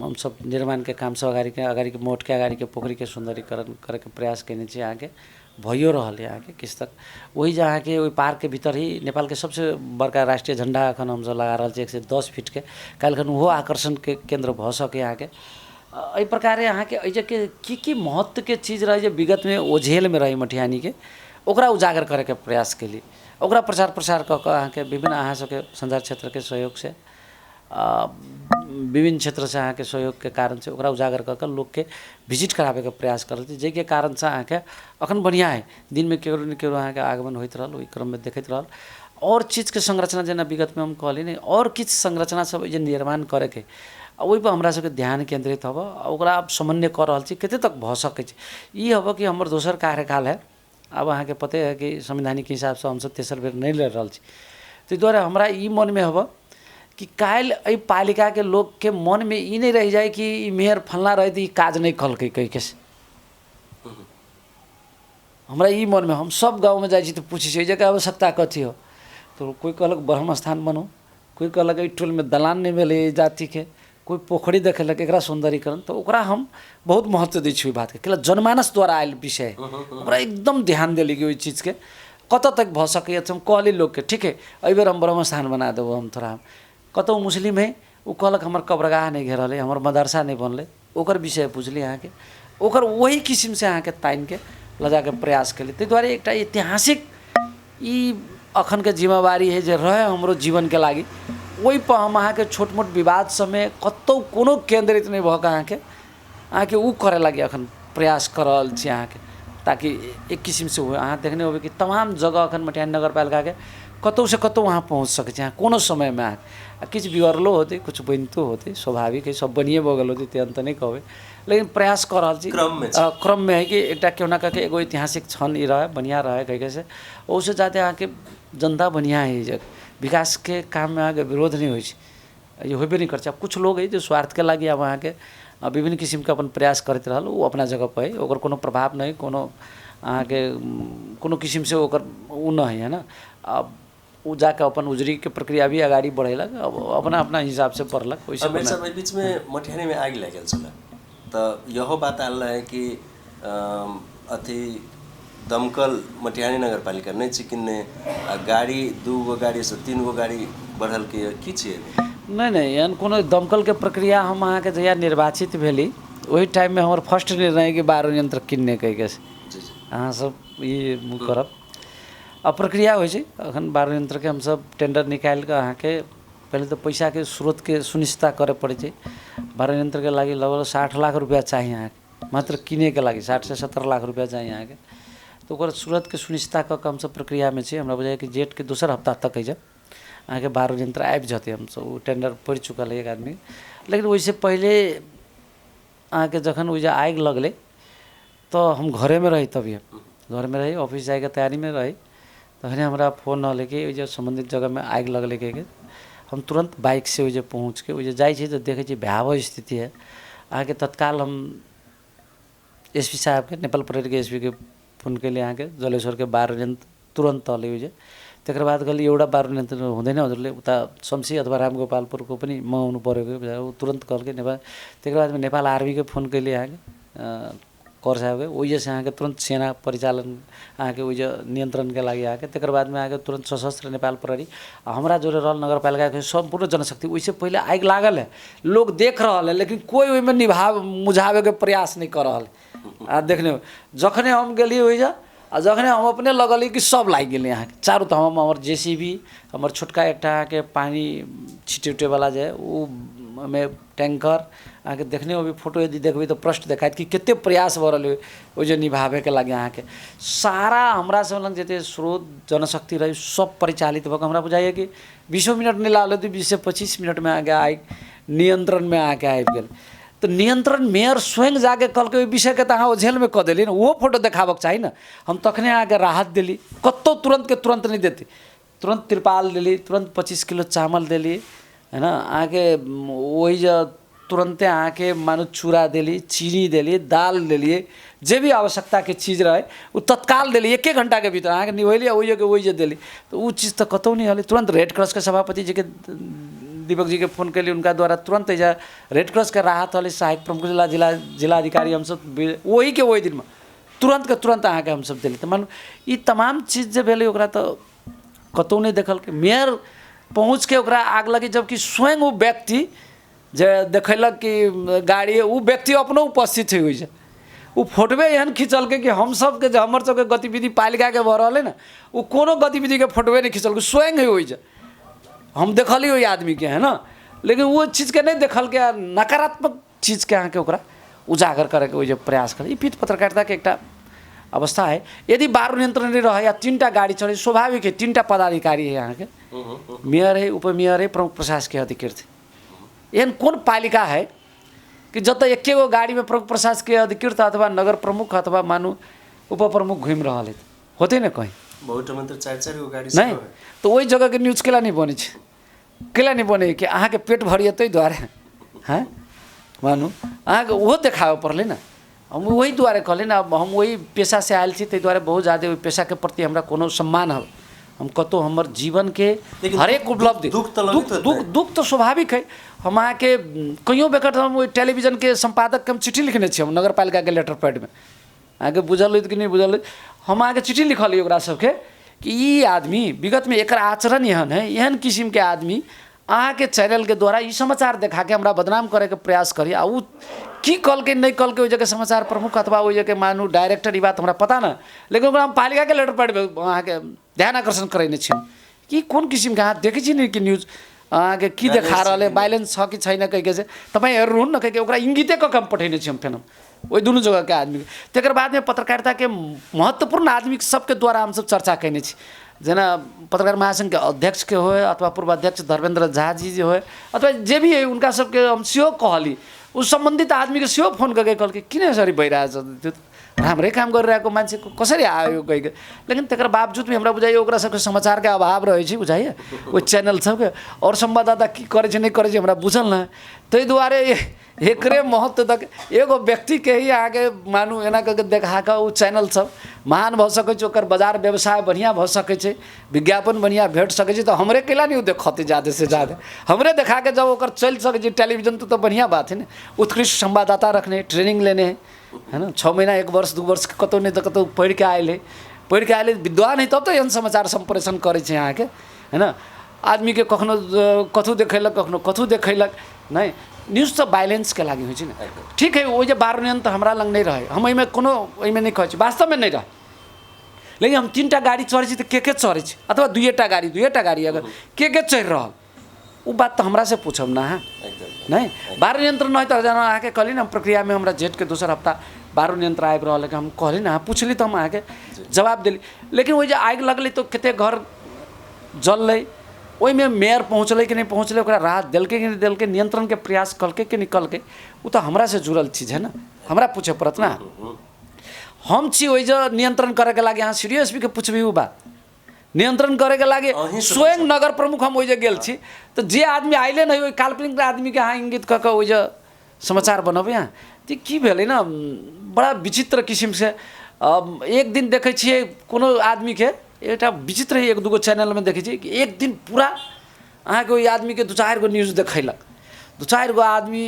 हमसब निर्माणके काम सब अगाड़ीके अगाड़ीके मोटके अगाड़ीके पोखरिके सौन्दर्यीकरण करैके प्रयास कयने छी, अहाँके भइयो रहल यऽ अहाँके किछु तक। ओहि जे अहाँके ओहि पार्कके भीतर ही नेपालके सबसँ बड़का राष्ट्रीय झण्डा अखन हमसब लगा रहल छी 110 फीटके, काल्हिखन ओहो आकर्षणके केन्द्र भऽ सकै अहाँके। एहि प्रकारे अहाँके एहि जगहके की की महत्वके चीज रहै जे विगतमे ओझेलमे रहै मटिहानीके, ओकरा उजागर करैके प्रयास केली, ओकरा प्रचार प्रसार कऽ कऽ अहाँके विभिन्न अहाँ सबके संचार क्षेत्रके सहयोगसँ विभिन्न क्षेत्रसँ अहाँके सहयोगके कारणसँ ओकरा उजागर कऽ कऽ लोकके विजिट कराबैके प्रयास करै छी, जाहिके कारणसँ अहाँके अखन बढ़िआँ है दिनमे केकरो ने केकरो अहाँके आगमन होइत रहल, ओहि क्रममे देखैत रहल। आओर चीजके संरचना जेना विगतमे हम कहली ने, आओर किछु संरचना सब जे निर्माण करैके आ ओहिपर हमरा सबके ध्यान केन्द्रित हबऽ आ ओकरा आब समन्वय कऽ रहल छी कते तक भऽ सकै छै। ई हबऽ कि हमर दोसर कार्यकाल है, आब अहाँके पते है कि संवैधानिक हिसाबसँ हमसब तेसर बेर नहि लड़ि रहल छी, ताहि दुआरे हमरा ई मनमे हबऽ कि काल्हि एहि पालिकाके लोकके मनमे ई नहि रहि जाइ कि ई मेयर फल्लाँ रहै तऽ ई काज नहि कलकै कहिके से। हमरा ई मनमे, हम सब गाँवमे जाइ छी तऽ पूछै छी एहि आवश्यकता कथी हो, तऽ कोइ कहलक ब्रह्म स्थान बनो, कोइ कहलक एहि टोलमे दलान नहि भेलै एहि जातिके, कोइ पोखरि देखेलक एकरा सौन्दर्यीकरण, तऽ ओकरा हम बहुत महत्व दै छी ओहि बातके, कैला जनमानस द्वारा आयल विषय ओकरा एकदम ध्यान देली कि ओहि चीजके कतऽ तक भऽ सकैए। हम कहली लोकके ठीक है एहिबेर हम ब्रह्म स्थान बना देबो, हम थोड़ा कतहु मुस्लिम है ओ कहलक हमर कब्रगाह नहि घेरल है, हमर मदरसा नहि बनलै, ओकर विषय पुछली अहाँके, ओकर ओही किसिमसँ अहाँके तानिके लऽ जाके प्रयास केली। ताहि दुआरे एकटा ऐतिहासिक ई अखनके जिम्मेवारी है जे रहे हमरो जीवनके लागि, ओहिपर हम अहाँके छोट मोट विवाद सबमे कतहु कोनो केन्द्रित नहि भऽ कऽ अहाँके अहाँके ओ करऽ लागि अखन प्रयास कऽ रहल छी अहाँके, ताकि एक किसिमसँ हुए। अहाँ देखने होबै कि तमाम जगह अखन मटिहानी नगरपालिकाके कतहुसँ कतहु अहाँ पहुँच सकै छी अहाँ कोनो समयमे। अहाँ आ किछु बिगड़लो होतै किछु बनितो होतै, स्वाभाविक है सब बनिए भऽ गेल होतै तेहन तऽ नहि कहबै, लेकिन प्रयास कऽ रहल छी क्रममे छी। क्रममे है कि एकटा केहुना कऽ के एगो ऐतिहासिक क्षण ई रहै, बढ़िआँ रहै कहिके से। ओहूसँ जादे अहाँके जनता बढ़िआँ है, जे विकासके काममे अहाँके विरोध नहि होइ छै, ई होबे नहि करै छै। आब किछु लोग है जे स्वार्थके लागि आब अहाँके विभिन्न किसिमके अपन प्रयास करैत रहल, ओ अपना जगहपर है, ओकर कोनो प्रभाव नहि, कोनो अहाँके कोनो किसिमसँ ओकर ओ नहि है ने। आब ओ जाकऽ अपन उजरीके प्रक्रिया भी अगाडि बढ़ेलक, अब अपना अपना हिसाबसँ बढ़लक। ओहिसँ मेयर साहब, एहि बीचमे मटिहानीमे आगि लागि गेल छलै तऽ इहो बात आयल रहै कि अथी दमकल मटिहानी नगरपालिका नहि छै किन्ने, आ गाड़ी 2 गो गाड़ीसँ 3 गो गाड़ी बढ़ल के की छियै? नहि नहि, एहन कोनो दमकलके प्रक्रिया हम अहाँके जहिया निर्वाचित भेली ओहि टाइममे हमर फर्स्ट निर्णय कि बारुण यंत्र किनने कहिके से जी जी अहाँ सब ई करब। आ प्रक्रिया होइ छै अखन बारुण यंत्रके हमसब टेंडर निकालि कऽ अहाँके पहिले तऽ पैसाके स्रोतके सुनिश्चितता करऽ पड़ै छै। बारुण यंत्रके लागि लगभग 60 लाख रुपैआ चाही अहाँके, मात्र किनैके लागि 60 से 70 लाख रुपैआ चाही अहाँके, तऽ ओकर स्रोतके सुनिश्चितता कऽ कऽ हमसब प्रक्रियामे छी। हमरा बुझाइए कि जेठके दोसर हफ्ता तक जे अहाँके बारुण यंत्र आबि जेतै, हमसब ओ टेंडर पड़ि चुकल है एक आदमी। लेकिन ओहिसँ पहिले अहाँके जखन ओहि जे आगि लगलै तऽ हम घरेमे रही, तभिए घरमे रही, ऑफिस जाइके तैयारीमे रही, तखने हमरा फोन अयलै कि ओहि जे सम्बन्धित जगहमे आगि लगलै कहिके। हम तुरन्त बाइकसँ ओहि जे पहुँचके ओहि जे जाइ छी तऽ देखै छी भयावह स्थिति है अहाँके। तत्काल हम एस पी साहबके, नेपाल प्रहरीके एस पी के फोन केलियै अहाँके, जलेश्वरके बारुण यन्त्र तुरन्त अलै ओहि जे। तकर बाद कहली एउटा बारुण यन्त्र हुँदैन हजुरले उता शम्सी अथवा रामगोपालपुरको पनि मगाउनु पऱ्यो कि, ऊ तुरन्त कहलकै नेपाल। तकर बादमे नेपाल आर्मीके फोन केलियै अहाँके, कर साहबके, ओहिसँ अहाँके तुरन्त सेना परिचालन अहाँके ओहि जे नियन्त्रणके लागि अहाँके। तकर बादमे अहाँके तुरन्त सशस्त्र नेपाल प्रहरी आ हमरा जोरे रहल नगरपालिकाके सम्पूर्ण जनशक्ति। ओहिसँ पहिले आगि लागल है, लोग देख रहल है, लेकिन कोइ ओहिमे निभाव मुझाबैके प्रयास नहि कऽ रहल है। आ देखने जखने हम गेलियै ओहि जे आ जखने हम अपने लगलियै कि सब लागि गेलै अहाँके चारू तऽ हम हमर जे सी बी, हमर छोटका एकटा अहाँके पानि छिटे उटेवला जे ओ ओहिमे टैंकर अहाँके देखने होबै, फोटो यदि देखबै तऽ प्रष्ट देखायत कि कते प्रयास भऽ रहल है ओहि जे निभाबैके लागि। अहाँके सारा हमरा सब लग जते स्रोत जनशक्ति रहै सब परिचालित भऽ कऽ हमरा बुझाइए कि 20 मिनट नहि लागल होतै, 20 से 25 मिनटमे अहाँके आगि नियन्त्रणमे अहाँके आबि गेल। तऽ नियन्त्रण मेयर स्वयं जाके कहलकै ओहि विषयके तऽ अहाँ ओझेलमे कऽ देलियै ने, ओहो फोटो देखाबऽके चाही ने। हम तखने अहाँके राहत देली, कतहु तुरन्तके तुरन्त नहि देतै, तुरन्त तिरपाल देली, तुरन्त 25 किलो चावल देली है न अहाँके, ओहि जे तुरन्ते अहाँके मानू चूड़ा देली, चीनी देली, दाल देलियै, जे भी आवश्यकताके चीज रहै ओ तत्काल देली, एके घण्टाके भीतर अहाँके निभेली आ ओहि ओहि जे देली। तऽ ओ चीज तऽ कतहु नहि हलै। तुरन्त रेड क्रॉसके सभापतिजीके दीपक जीके फोन केली, हुनका द्वारा तुरन्त एहिजा रेड क्रॉसके राहत हलै, सहायक प्रमुख जिला जिला जिलाधिकारी हमसब ओहिके ओहि दिनमे तुरन्तके तुरन्त अहाँके हमसब देली। तऽ मानू ई तमाम चीज जे भेलै ओकरा तऽ कतहु नहि देखलकै। मेयर पहुँचके ओकरा आग लगी, जबकि स्वयं ओ व्यक्ति जे देखैलक कि गाड़ी, ओ व्यक्ति अपनो उपस्थित है ओहिजे, ओ फोटोवे एहन खिचलकै कि हम सबके जे हमर सबके गतिविधि पालिकाके भऽ रहल है ने, ओ कोनो गतिविधिके फोटोवे नहि खिचलकै, स्वयं है ओहिजे। हम देखली ओहि आदमीके है न, लेकिन ओ चीजके नहि देखलकै आ नकारात्मक चीजके अहाँके ओकरा उजागर करैके ओहि जे प्रयास करै। ई पीठ पत्रकारिताके एकटा अवस्था है। यदि बारुण यंत्र नहि रहै या 3टा गाड़ी चलै, स्वाभाविक है 3टा पदाधिकारी है अहाँके, मेयर है, उपमेयर है, प्रमुख प्रशासकीय अधिकृत है। एहन कोन पालिका है कि जतऽ एके गो गाड़ीमे प्रमुख प्रशासकीय अधिकृत अथवा नगर प्रमुख अथवा मानू उप प्रमुख घुमि रहल है? होतै ने कहीं। बहुत ठाम तऽ चारि चारि गो गाड़ी नहि तऽ ओहि जगहके न्यूज केला नहि बनै छै? केला नहि बनै कि अहाँके पेट भरिए ताहि दुआरे? हँ, मानू अहाँके ओहो देखाबऽ पड़लै ने। हम ओहि दुआरे कहली ने, हम ओहि पेशासँ आयल छी, ताहि दुआरे बहुत ज्यादे ओहि पेशाके प्रति हमरा कोनो सम्मान हब। हम कतहु हमर जीवनके हरेक उपलब्धि दुख तऽ लगैत दुख दुख दुख तऽ स्वाभाविक है। हम अहाँके कहियो बेकत हम ओहि टेलीविजनके सम्पादकके हम चिट्ठी लिखने छी, हम नगरपालिकाके लेटर पैडमे। अहाँके बुझल होइत कि नहि बुझल होइत, हम अहाँके चिट्ठी लिखलियै ओकरा सबके कि ई आदमी विगतमे एकर आचरण एहन है, एहन किसिमके आदमी अहाँके चैनलके द्वारा ई समाचार देखाके हमरा बदनाम करैके प्रयास करी। आ ओ की कहलकै नहि कहलकै ओहि जगह समाचार प्रमुख अथवा ओहि जगह मानू डायरेक्टर, ई बात हमरा पता नहि, लेकिन ओकरा हम पालिकाके लेटर पैडमे अहाँके ध्यान आकर्षण करेने छी कि कोन किसिमके अहाँ देखै छी ने कि न्यूज अहाँके की देखा रहल है, बैलेंस छ कि छैन कहिके से तपाईँ हेर्नुहुन्न कहिके ओकरा इङ्गिते कऽ के हम पठेने छी। हम फेर ओहि दुनू जगहके आदमीके तकर बादमे पत्रकारिताके महत्वपूर्ण आदमी सबके द्वारा हमसब चर्चा कयने छी, जेना पत्रकार महासङ्घके अध्यक्षके होइ अथवा पूर्व अध्यक्ष धर्मेन्द्र झा जी जे होइ अथवा जे भी होइ, हुनका सबके हम सेहो कहली। ओ सम्बन्धित आदमीके सेहो फोन कऽ के कहलकै किन यसरी भइरहेछ, त्यो राम्रै काम गरिरहेको मान्छेको कसरी आयो कहिके। लेकिन तकर बावजूद भी हमरा बुझाइए ओकरा सबके समाचारके अभाव रहै छै, बुझाइए ओहि चैनल सबके आओर संवाददाता की करै छै नहि करै छै हमरा बुझल नहि। ताहि दुआरे एकरे महत्व तक एगो व्यक्तिके ही अहाँके मानू एना कऽ के देखा कऽ ओ चैनल सब महान भऽ सकै छै, ओकर बाजार व्यवसाय बढ़िआँ भऽ सकै छै, विज्ञापन बढ़िआँ भेट सकै छै, तऽ हमरे कैला नहि ओ देखतै? जादे से जादे हमरे देखा के जब ओकर चलि सकै छै टेलीविजन तऽ बढ़िआँ बात है ने। उत्कृष्ट संवाददाता रखने ट्रेनिंग लेने है, है ना, 6 महीना, एक वर्ष, 2 वर्ष कतहु नहि तऽ कतहु पढ़िके आयल है, पढ़िके आयल है, विद्वान है, तब तऽ एहन समाचार सम्प्रेषण करै छै अहाँके, है ना। आदमीके कखनो कथू देखेलक, कखनो कथू देखेलक। नहि, न्यूज तऽ बैलेंसके लागि होइ छै ने। ठीक है, ओ जे बार नियंत्रण हमरा लग नहि रहै, हम एहिमे कोनो ओहिमे नहि कहै छी, वास्तवमे नहि रहै, लेकिन हम तीन टा गाड़ी चढ़ै छी तऽ के के चढ़ै छै अथवा दुइएटा गाड़ी, दुइएटा गाड़ी अगर के के चढ़ि रहल, ओ बात तऽ हमरासँ पूछब ने अहाँ। नहि, बारुण यंत्र नहि तऽ जेना अहाँके कहली ने, हम प्रक्रियामे हमरा जेठके दोसर हप्ता बारुण यंत्र आबि रहल है, हम कहली ने, अहाँ पुछली तऽ हम अहाँके जवाब देली। लेकिन ओहि जे आगि लगलै तऽ कतेक घर जललै, ओहिमे मेयर पहुँचलै कि नहि पहुँचलै, ओकरा राहत देलकै कि नहि देलकै, नियंत्रणके प्रयास कलकै कि नहि कलकै, ओ तऽ हमरासँ जुड़ल चीज है ने, हमरा पूछे पड़त ने। हम छी ओहि जे नियंत्रण करैके लागि। अहाँ सी डी एस पी के पुछबै ओ बात, नियंत्रण करैके लागि स्वयं नगर प्रमुख हम ओहि जे गेल छी, तऽ जे आदमी आयले नहि ओहि काल्पनिक आदमीके अहाँ इंगित कऽ कऽ ओहि जे समाचार बनबै अहाँ, तऽ की भेलै ने, बड़ा विचित्र किसिमसँ। एक दिन देखै छियै कोनो आदमीके एकटा विचित्र एक दूगो चैनलमे देखै छियै कि एक दिन पूरा अहाँके ओहि आदमीके दू चारि गो न्यूज देखैलक। दू चारि गो आदमी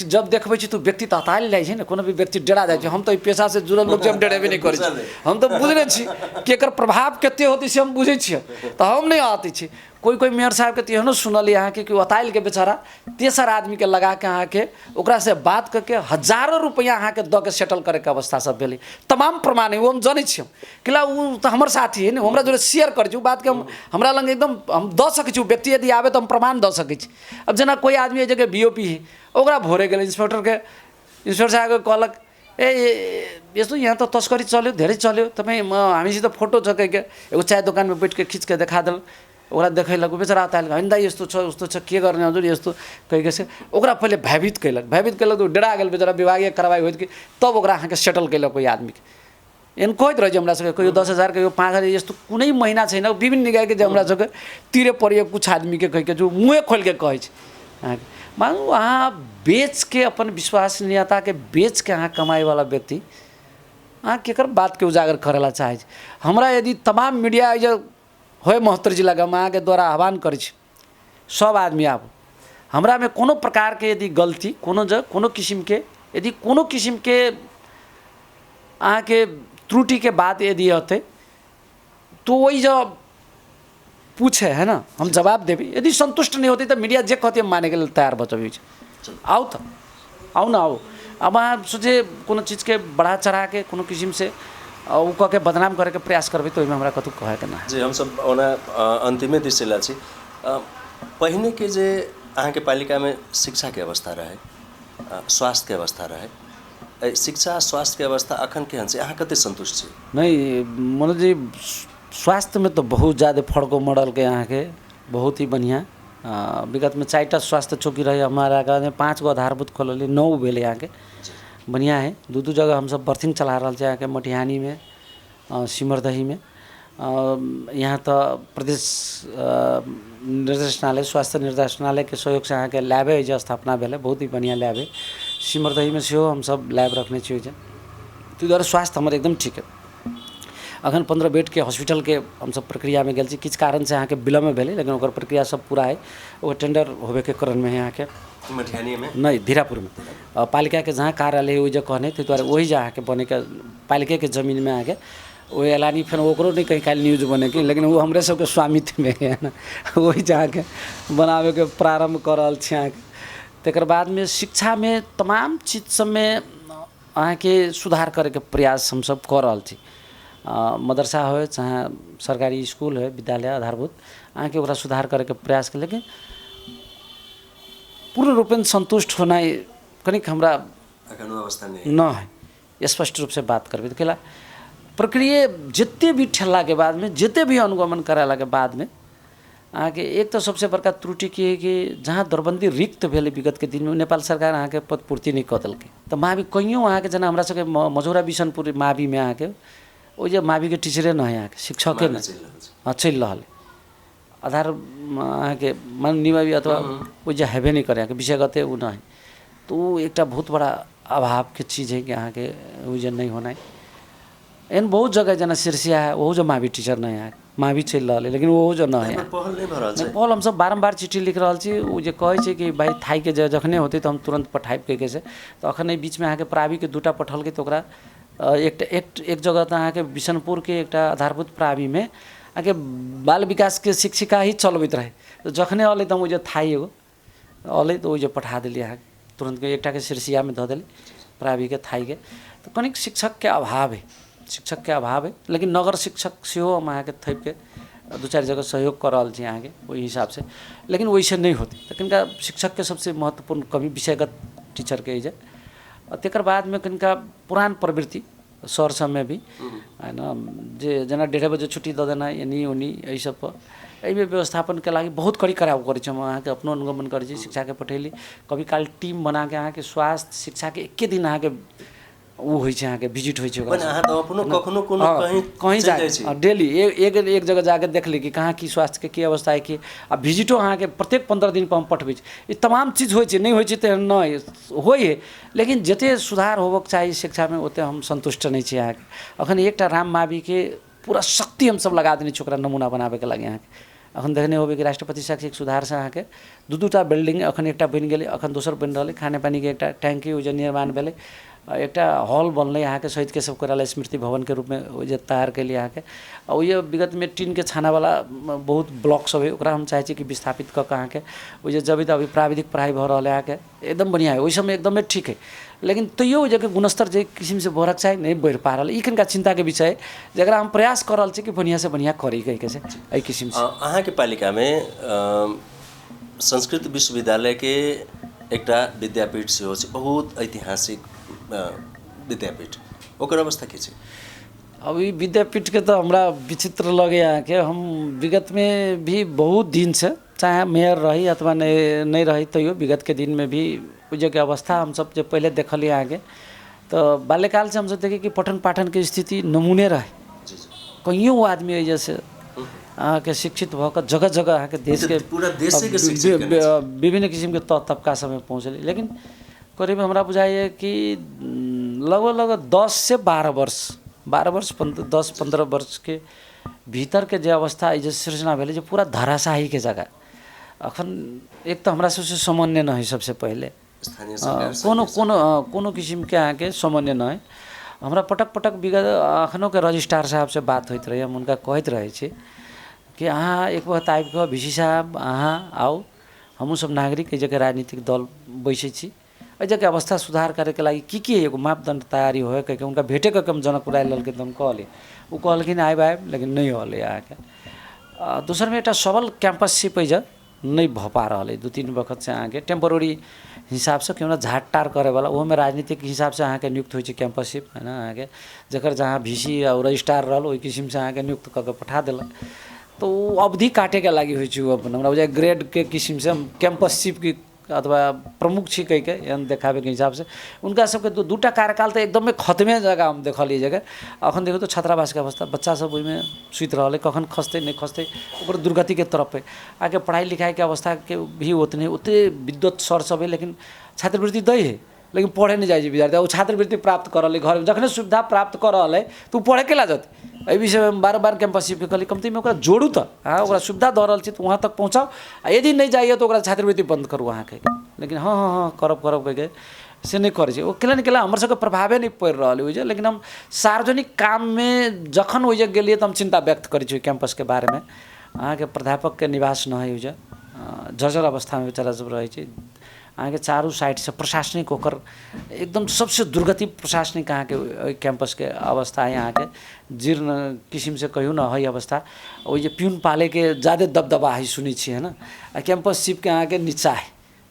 जब देखबै छै तऽ व्यक्ति तऽ हतायल जाइ छै ने, कोनो भी व्यक्ति डरा जाइ छै। हम तऽ एहि पेशासँ जुड़ल लोक छी, हम डरेबे नहि करै छी। हम तऽ बुझने छी कि एकर प्रभाव कते होतै से हम बुझै छियै, तऽ हम नहि अतै छी। कोइ कोइ मेयर साहबके तऽ एहनो सुनलियै अहाँके कि ओताइलके बेचारा तेसर आदमीके लगाके अहाँके ओकरासँ बात कऽ के हजारो रुपैआ अहाँके दऽ के सेटल करैके अवस्था सब भेलै। तमाम प्रमाण है, ओ हम जनै छियै, कैला ओ तऽ हमर साथी है ने, हमरा जोरे शेयर करै छै ओ बातके। हम हमरा लग एकदम हम दऽ सकै छी, ओ व्यक्ति यदि आबै तऽ हम प्रमाण दऽ सकै छी। अब जेना कोइ आदमी एहि जगह बी ओ पी है, ओकरा भोरे गेलै इन्सपेक्टरके, इन्सपेक्टर साहबके कहलक, ए यस्तो यहाँ त तस्करी चल्यो, धेरै चल्यो, तपाईँ म हामीसित फोटो छ कहिके एगो चाय दोकानमे बैठके खिचके देखा देलक, ओकरा देखैलक। ओ बेचारा आयल, होइन दाइ, यस्तो छ उस्तो छ, के गर्ने हजुर यस्तो कहिके से ओकरा पहिले भयभीत कयलक। भयभीत कयलक तऽ ओ डरा गेल बेचारा, विभागीय कार्रवाई होइत कि तब ओकरा अहाँके सेटल कयलक ओहि आदमीके। एहन कहैत रहै छै हमरा सबके, कहियो 10,000, कहियो 5,000, यस्तो कुनै महिना छैन विभिन्न निकायके जे हमरा सबके तिरे पड़ैए कुछ आदमीके कहिके जो मुँहे खोलिके कहै छै अहाँके। मानू अहाँ बेचके अपन विश्वसनीयताके बेचके अहाँ कमाइवला व्यक्ति, अहाँ केकर बातके उजागर करै ला चाहै छी? हमरा यदि तमाम मीडिया जे होइ महोत्तरी जिलाके, हम अहाँके द्वारा आह्वान करै छी, सब आदमी आबू। हमरामे कोनो प्रकारके यदि गलती कोनो जगह कोनो किसिमके यदि कोनो किसिमके अहाँके त्रुटिके बात यदि अतै तो ओहि जब पूछे है ना, हम जवाब देबै। यदि सन्तुष्ट नहि होतै तऽ मीडिया जे कहतै हम मानैके लेल तैयार बचबै छै। आउ तऽ आउ न, आउ। अब अहाँ सोचे कोनो चीजके बढ़ा चढ़ाके कोनो किसिमसँ ओ कऽ के बदनाम करैके प्रयास करबै तऽ ओहिमे हमरा कतहु कहैके नहि। जी, हमसब ओना अन्तिमे दिस चलि छी। पहिनेके जे अहाँके पालिकामे शिक्षाके अवस्था रहै, स्वास्थ्यके अवस्था रहै, एहि शिक्षा स्वास्थ्यके अवस्था अखन केहन छै? अहाँ कते सन्तुष्ट छी? नहि मनोज जी, स्वास्थ्यमे तऽ बहुत ज्यादे फर्क मरलकै अहाँके, बहुत ही बढ़िआँ। विगतमे 4टा स्वास्थ्य चौकी रहै, हमारा गाँवमे 5 गो आधारभूत खोललियै, 9 भेलै अहाँके, बढ़िआँ हइ। 2 जगह हमसब बर्थिंग चला रहल छी अहाँके, मटिहानीमे, सिमरदहीमे। यहाँ तऽ प्रदेश निर्देशनालय, स्वास्थ्य निर्देशनालयके सहयोगसँ अहाँके लैबे जे स्थापना भेलै, बहुत ही बढ़िआँ लैब हइ। सिमरदहीमे सेहो हमसब लैब रखने छी ओहिजे, ताहि दुआरे स्वास्थ्य हमर एकदम ठीक हइ। अखन 15 बेडके हॉस्पिटलके हमसब प्रक्रियामे गेल छी, किछु कारणसँ अहाँके विलम्ब भेलै, लेकिन ओकर प्रक्रिया सब पूरा हइ, ओकर टेंडर होबेके क्रममे हइ अहाँके। मटिहानीमे नहि, धीरापुरमे पालिकाके जहाँ कार्यालय ओहि जे कहने, ताहि दुआरे ओहि जे अहाँके बनैके पालिकेके जमीनमे अहाँके ओहि एलानी, फेर ओकरो नहि कहीं काल्हि न्यूज बनेके, लेकिन ओ हमरे सबके स्वामित्वमे हइ ने, ओहि जे अहाँके बनाबैके प्रारम्भ कऽ रहल छी अहाँके। तकर बादमे शिक्षामे तमाम चीज सबमे अहाँके सुधार करैके प्रयास हमसब कऽ रहल छी। मदरसा होइ चाहे सरकारी इसकुल होइ, विद्यालय आधारभूत, अहाँके ओकरा सुधार करैके प्रयास, लेकिन पूर्ण रूपेण सन्तुष्ट होनाइ कनिक हमरा एखन ओ अवस्था नहि न है। स्पष्ट रूपसँ बात करबै तऽ कैला प्रक्रिया जते भी ठेललाके बादमे, जते भी अनुगमन करेलाके बादमे अहाँके एक तऽ सबसँ बड़का त्रुटि की हइ कि जहाँ दरबन्दी रिक्त भेलै विगतके दिनमे, नेपाल सरकार अहाँके पदपूर्ति नहि कऽ देलकै। तऽ मावी कहियो अहाँके, जेना हमरा सबके मझौरा बिशनपुर मावीमे अहाँके ओहि जे मावीके टीचरे नहि हइ अहाँके, शिक्षके नहि चलि रहल छै। हँ, चलि रहल हइ आधार अहाँके मन निमावी अथवा ओहि जे हेबे नहि करै अहाँके विषयगते ओ नहि, तऽ ओ एकटा बहुत बड़ा अभावके चीज हइ कि अहाँके ओ जे नहि होनाइ। एहन बहुत जगह जेना सिरसिया है, ओहो जो मावी टीचर नहि है, मावी चलि रहल है लेकिन ओहो जो नहि है। पहल नहि भऽ रहल छै। पहल हमसब बारम्बार चिट्ठी लिख रहल छी, ओ जे कहै छै कि भाइ थाइके जे जखने होतै तऽ हम तुरन्त पठायब कहिके से, तऽ अखन एहि बीचमे अहाँके प्रावीके 2टा पठौलकै, तऽ ओकरा एकटा एक जगह तऽ अहाँके बिशनपुरके एकटा आधारभूत प्रावीमे अहाँके बाल विकासके शिक्षिका ही चलबैत रहै, तऽ जखने अलै तऽ हम ओ जे थाइ एगो अलै तऽ ओ जे पठा देलियै अहाँके तुरन्तके, एकटाके सिरसियामे धऽ देली प्रावीके थाइके। तऽ कनिक शिक्षकके अभाव हइ, शिक्षकके अभाव हइ, लेकिन नगर शिक्षक सेहो हम अहाँके थपिके 2-4 जगह सहयोग कऽ रहल छी अहाँके ओहि हिसाबसँ, लेकिन ओहिसँ नहि होतै। तऽ कनिका शिक्षकके सबसँ महत्वपूर्ण कमी विषयगत टीचरके जे, तकर बादमे कनिका पुरान प्रवृत्ति सर सबमे भी होइन, जे जेना 1:30 बजे छुट्टी दऽ देनाइ एनी ओनी, एहि सब पर एहिमे व्यवस्थापनके लागि बहुत कड़ी कराव करै छी हम अहाँके, अपनो अनुगमन करै छी, शिक्षाके पठेली कभी काल टीम बनाके अहाँके स्वास्थ्य शिक्षाके एके दिन अहाँके ओ होइ छै, अहाँके विजिट होइ छै ओकरा। अहाँ तऽ अपनो कखनो कोनो कहीं जा डेली एक एक जगह जाके देखली कि कहाँ की स्वास्थ्यके की अवस्था है कि, आ विजिटो अहाँके प्रत्येक 15 दिन पर हम पठबै छी। ई तमाम चीज होइ छै, नहि होइ छै तऽ नहि होइ है, लेकिन जते सुधार होबक चाही शिक्षामे ओते हम सन्तुष्ट नहि छी अहाँके। अखन एकटा राम मावीके पूरा शक्ति हमसब लगा देने छी ओकरा नमूना बनाबैके लागि अहाँके। अखन देखने होबै कि राष्ट्रपति शैक्षिक सुधारसँ अहाँके 2-2टा बिल्डिंग अखन एकटा बनि गेलै, अखन दोसर बनि रहलै, खाने पानीके एकटा टैंकी ओ जे निर्माण भेलै, एकटा हॉल बनलै अहाँके शहीद केशव कोइराला स्मृति भवनके रूपमे ओ जे तैयार केलियै अहाँके। आ ओहि विगतमे टीनके छानावला बहुत ब्लॉक सब हइ, ओकरा हम चाहै छी कि विस्थापित कऽ के अहाँके ओहि जे जब अभी प्राविधिक पढ़ाइ भऽ रहल है अहाँके एकदम बढ़िआँ हइ, ओहि सबमे एकदमे ठीक हइ, लेकिन तैयो ओहि जगह गुणस्तर जे किसिमसँ बढ़क चाही नहि बढ़ि पा रहल। ई कनिका चिन्ताके विषय हइ, जकरा हम प्रयास कऽ रहल छी कि बढ़िआँसँ बढ़िआँ करी कहिके से एहि किसिमसँ। अहाँके पालिकामे संस्कृत विश्वविद्यालयके एकटा विद्यापीठ सेहो छै, बहुत ऐतिहासिक विद्यापीठ, ओकर अवस्था की छै? अब ई विद्यापीठके तऽ हमरा विचित्र लगैए अहाँके। हम विगतमे भी बहुत दिनसँ चाहे मेयर रही अथवा नहि रही, तैयो विगतके दिनमे भी ओहि जगहके अवस्था हमसब जे पहिले देखलियै अहाँके, तऽ बाल्यकालसँ हमसब देखी कि पठन पाठनके स्थिति नमूने रहै, कहियो ओ आदमी एहि जैसे अहाँके शिक्षित भऽ कऽ जगह जगह अहाँके देशके पूरा देशेके शिक्षित केने छै। विभिन्न किसिमके तह तबका सबमे पहुँचलै, लेकिन करीब हमरा बुझाइए कि लगभग लगभग 10 से 12 वर्ष, 12 वर्ष 10-15 वर्षके भीतरके जे अवस्था जे सृजना भेलै जे पूरा धराशाहीके जगह। अखन एक तऽ हमरा सबसँ सामान्य नहि हइ, सबसँ पहिले कोनो कोनो कोनो किसिमके अहाँके सामान्य नहि। हमरा पटक पटक विगत अखनोके रजिस्ट्रार साहबसँ बात होइत रहैए, हम हुनका कहैत रहै छी कि अहाँ एक वक्त आबि कऽ वी सी साहब अहाँ आउ, हमहूँ सब नागरिक एहि जगह राजनीतिक दल बैसै छी, एहि जगहके अवस्था सुधार करैके लागि की की एगो मापदण्ड तैयारी होइ कहिके हुनका भेटे कऽ हम जनकपुर आयल रहलखिन तऽ हम कहलियै, ओ कहलखिन आबि आबि, लेकिन नहि अलै अहाँके। दोसरमे एकटा सबल कैंपसशिप एहि जगह नहि भऽ पा रहल अइ, 2-3 बखतसँ अहाँके टेम्पोररी हिसाबसँ केना झाटटार करैवला, ओहोमे राजनीतिक हिसाबसँ अहाँके नियुक्त होइ छै कैंपसशिप है ने अहाँके, जकर जहाँ वी सी आ रजिस्ट्रार रहल ओहि किसिमसँ अहाँके नियुक्त कऽ के पठा देलक। तऽ ओ अवधि काटैके लागि होइ छै। ओ अपन हमरा बुझाइए ग्रेडके किसिमसँ हम कैम्पस चीफके अथवा प्रमुख छी कहिके एहन देखाबैके हिसाबसँ हुनका सबके दूटा कार्यकाल तऽ एकदमे खतमे जगह हम देखलियै जगह। अखन देखियौ तऽ छात्रावासके अवस्था, बच्चा सब ओहिमे सुति रहल है, कखन खसतै नहि खसतै ओकर दुर्गतिके तरफ है। आगे पढ़ाइ लिखाइके अवस्थाके भी ओतने ओते विद्वत सर सब है, लेकिन छात्रवृत्ति दै है लेकिन पढ़े नहि जाइ छै विद्यार्थी। ओ छात्रवृत्ति प्राप्त कऽ रहल है, घरमे जखने सुविधा प्राप्त कऽ रहल है तऽ ओ पढ़े केला जेतै? एहि विषयमे हम बार बार कैम्पस चीफके कहली कम्तीमे ओकरा जोड़ू, तऽ अहाँ ओकरा सुविधा दऽ रहल छी तऽ वहाँ तक पहुँचाउ, आ यदि नहि जाइए तऽ ओकरा छात्रवृत्ति बन्द करू अहाँके। लेकिन हँ हँ हँ करब करब कहिके से नहि करै छै। ओ केला नहि केला हमर सबके प्रभावे नहि पड़ि रहल है ओहिजे। लेकिन हम सार्वजनिक काममे जखन ओहि जग गेलियै तऽ हम चिन्ता व्यक्त करै छी ओहि कैम्पसके बारेमे। अहाँके प्राध्यापकके निवास नहि है, ओहि जर्जर अवस्थामे बेचारा सब रहै छै। अहाँके चारू साइडसँ प्रशासनिक ओकर एकदम सबसँ दुर्गति प्रशासनिक अहाँके ओहि कैम्पसके अवस्था है। अहाँके जीर्ण किसिमसँ कहियौ ने है अवस्था। ओहि जे प्यून पालैके ज्यादे दबदबा है सुनै छियै, है ने? आ कैम्पस चीफके अहाँके नीचा है,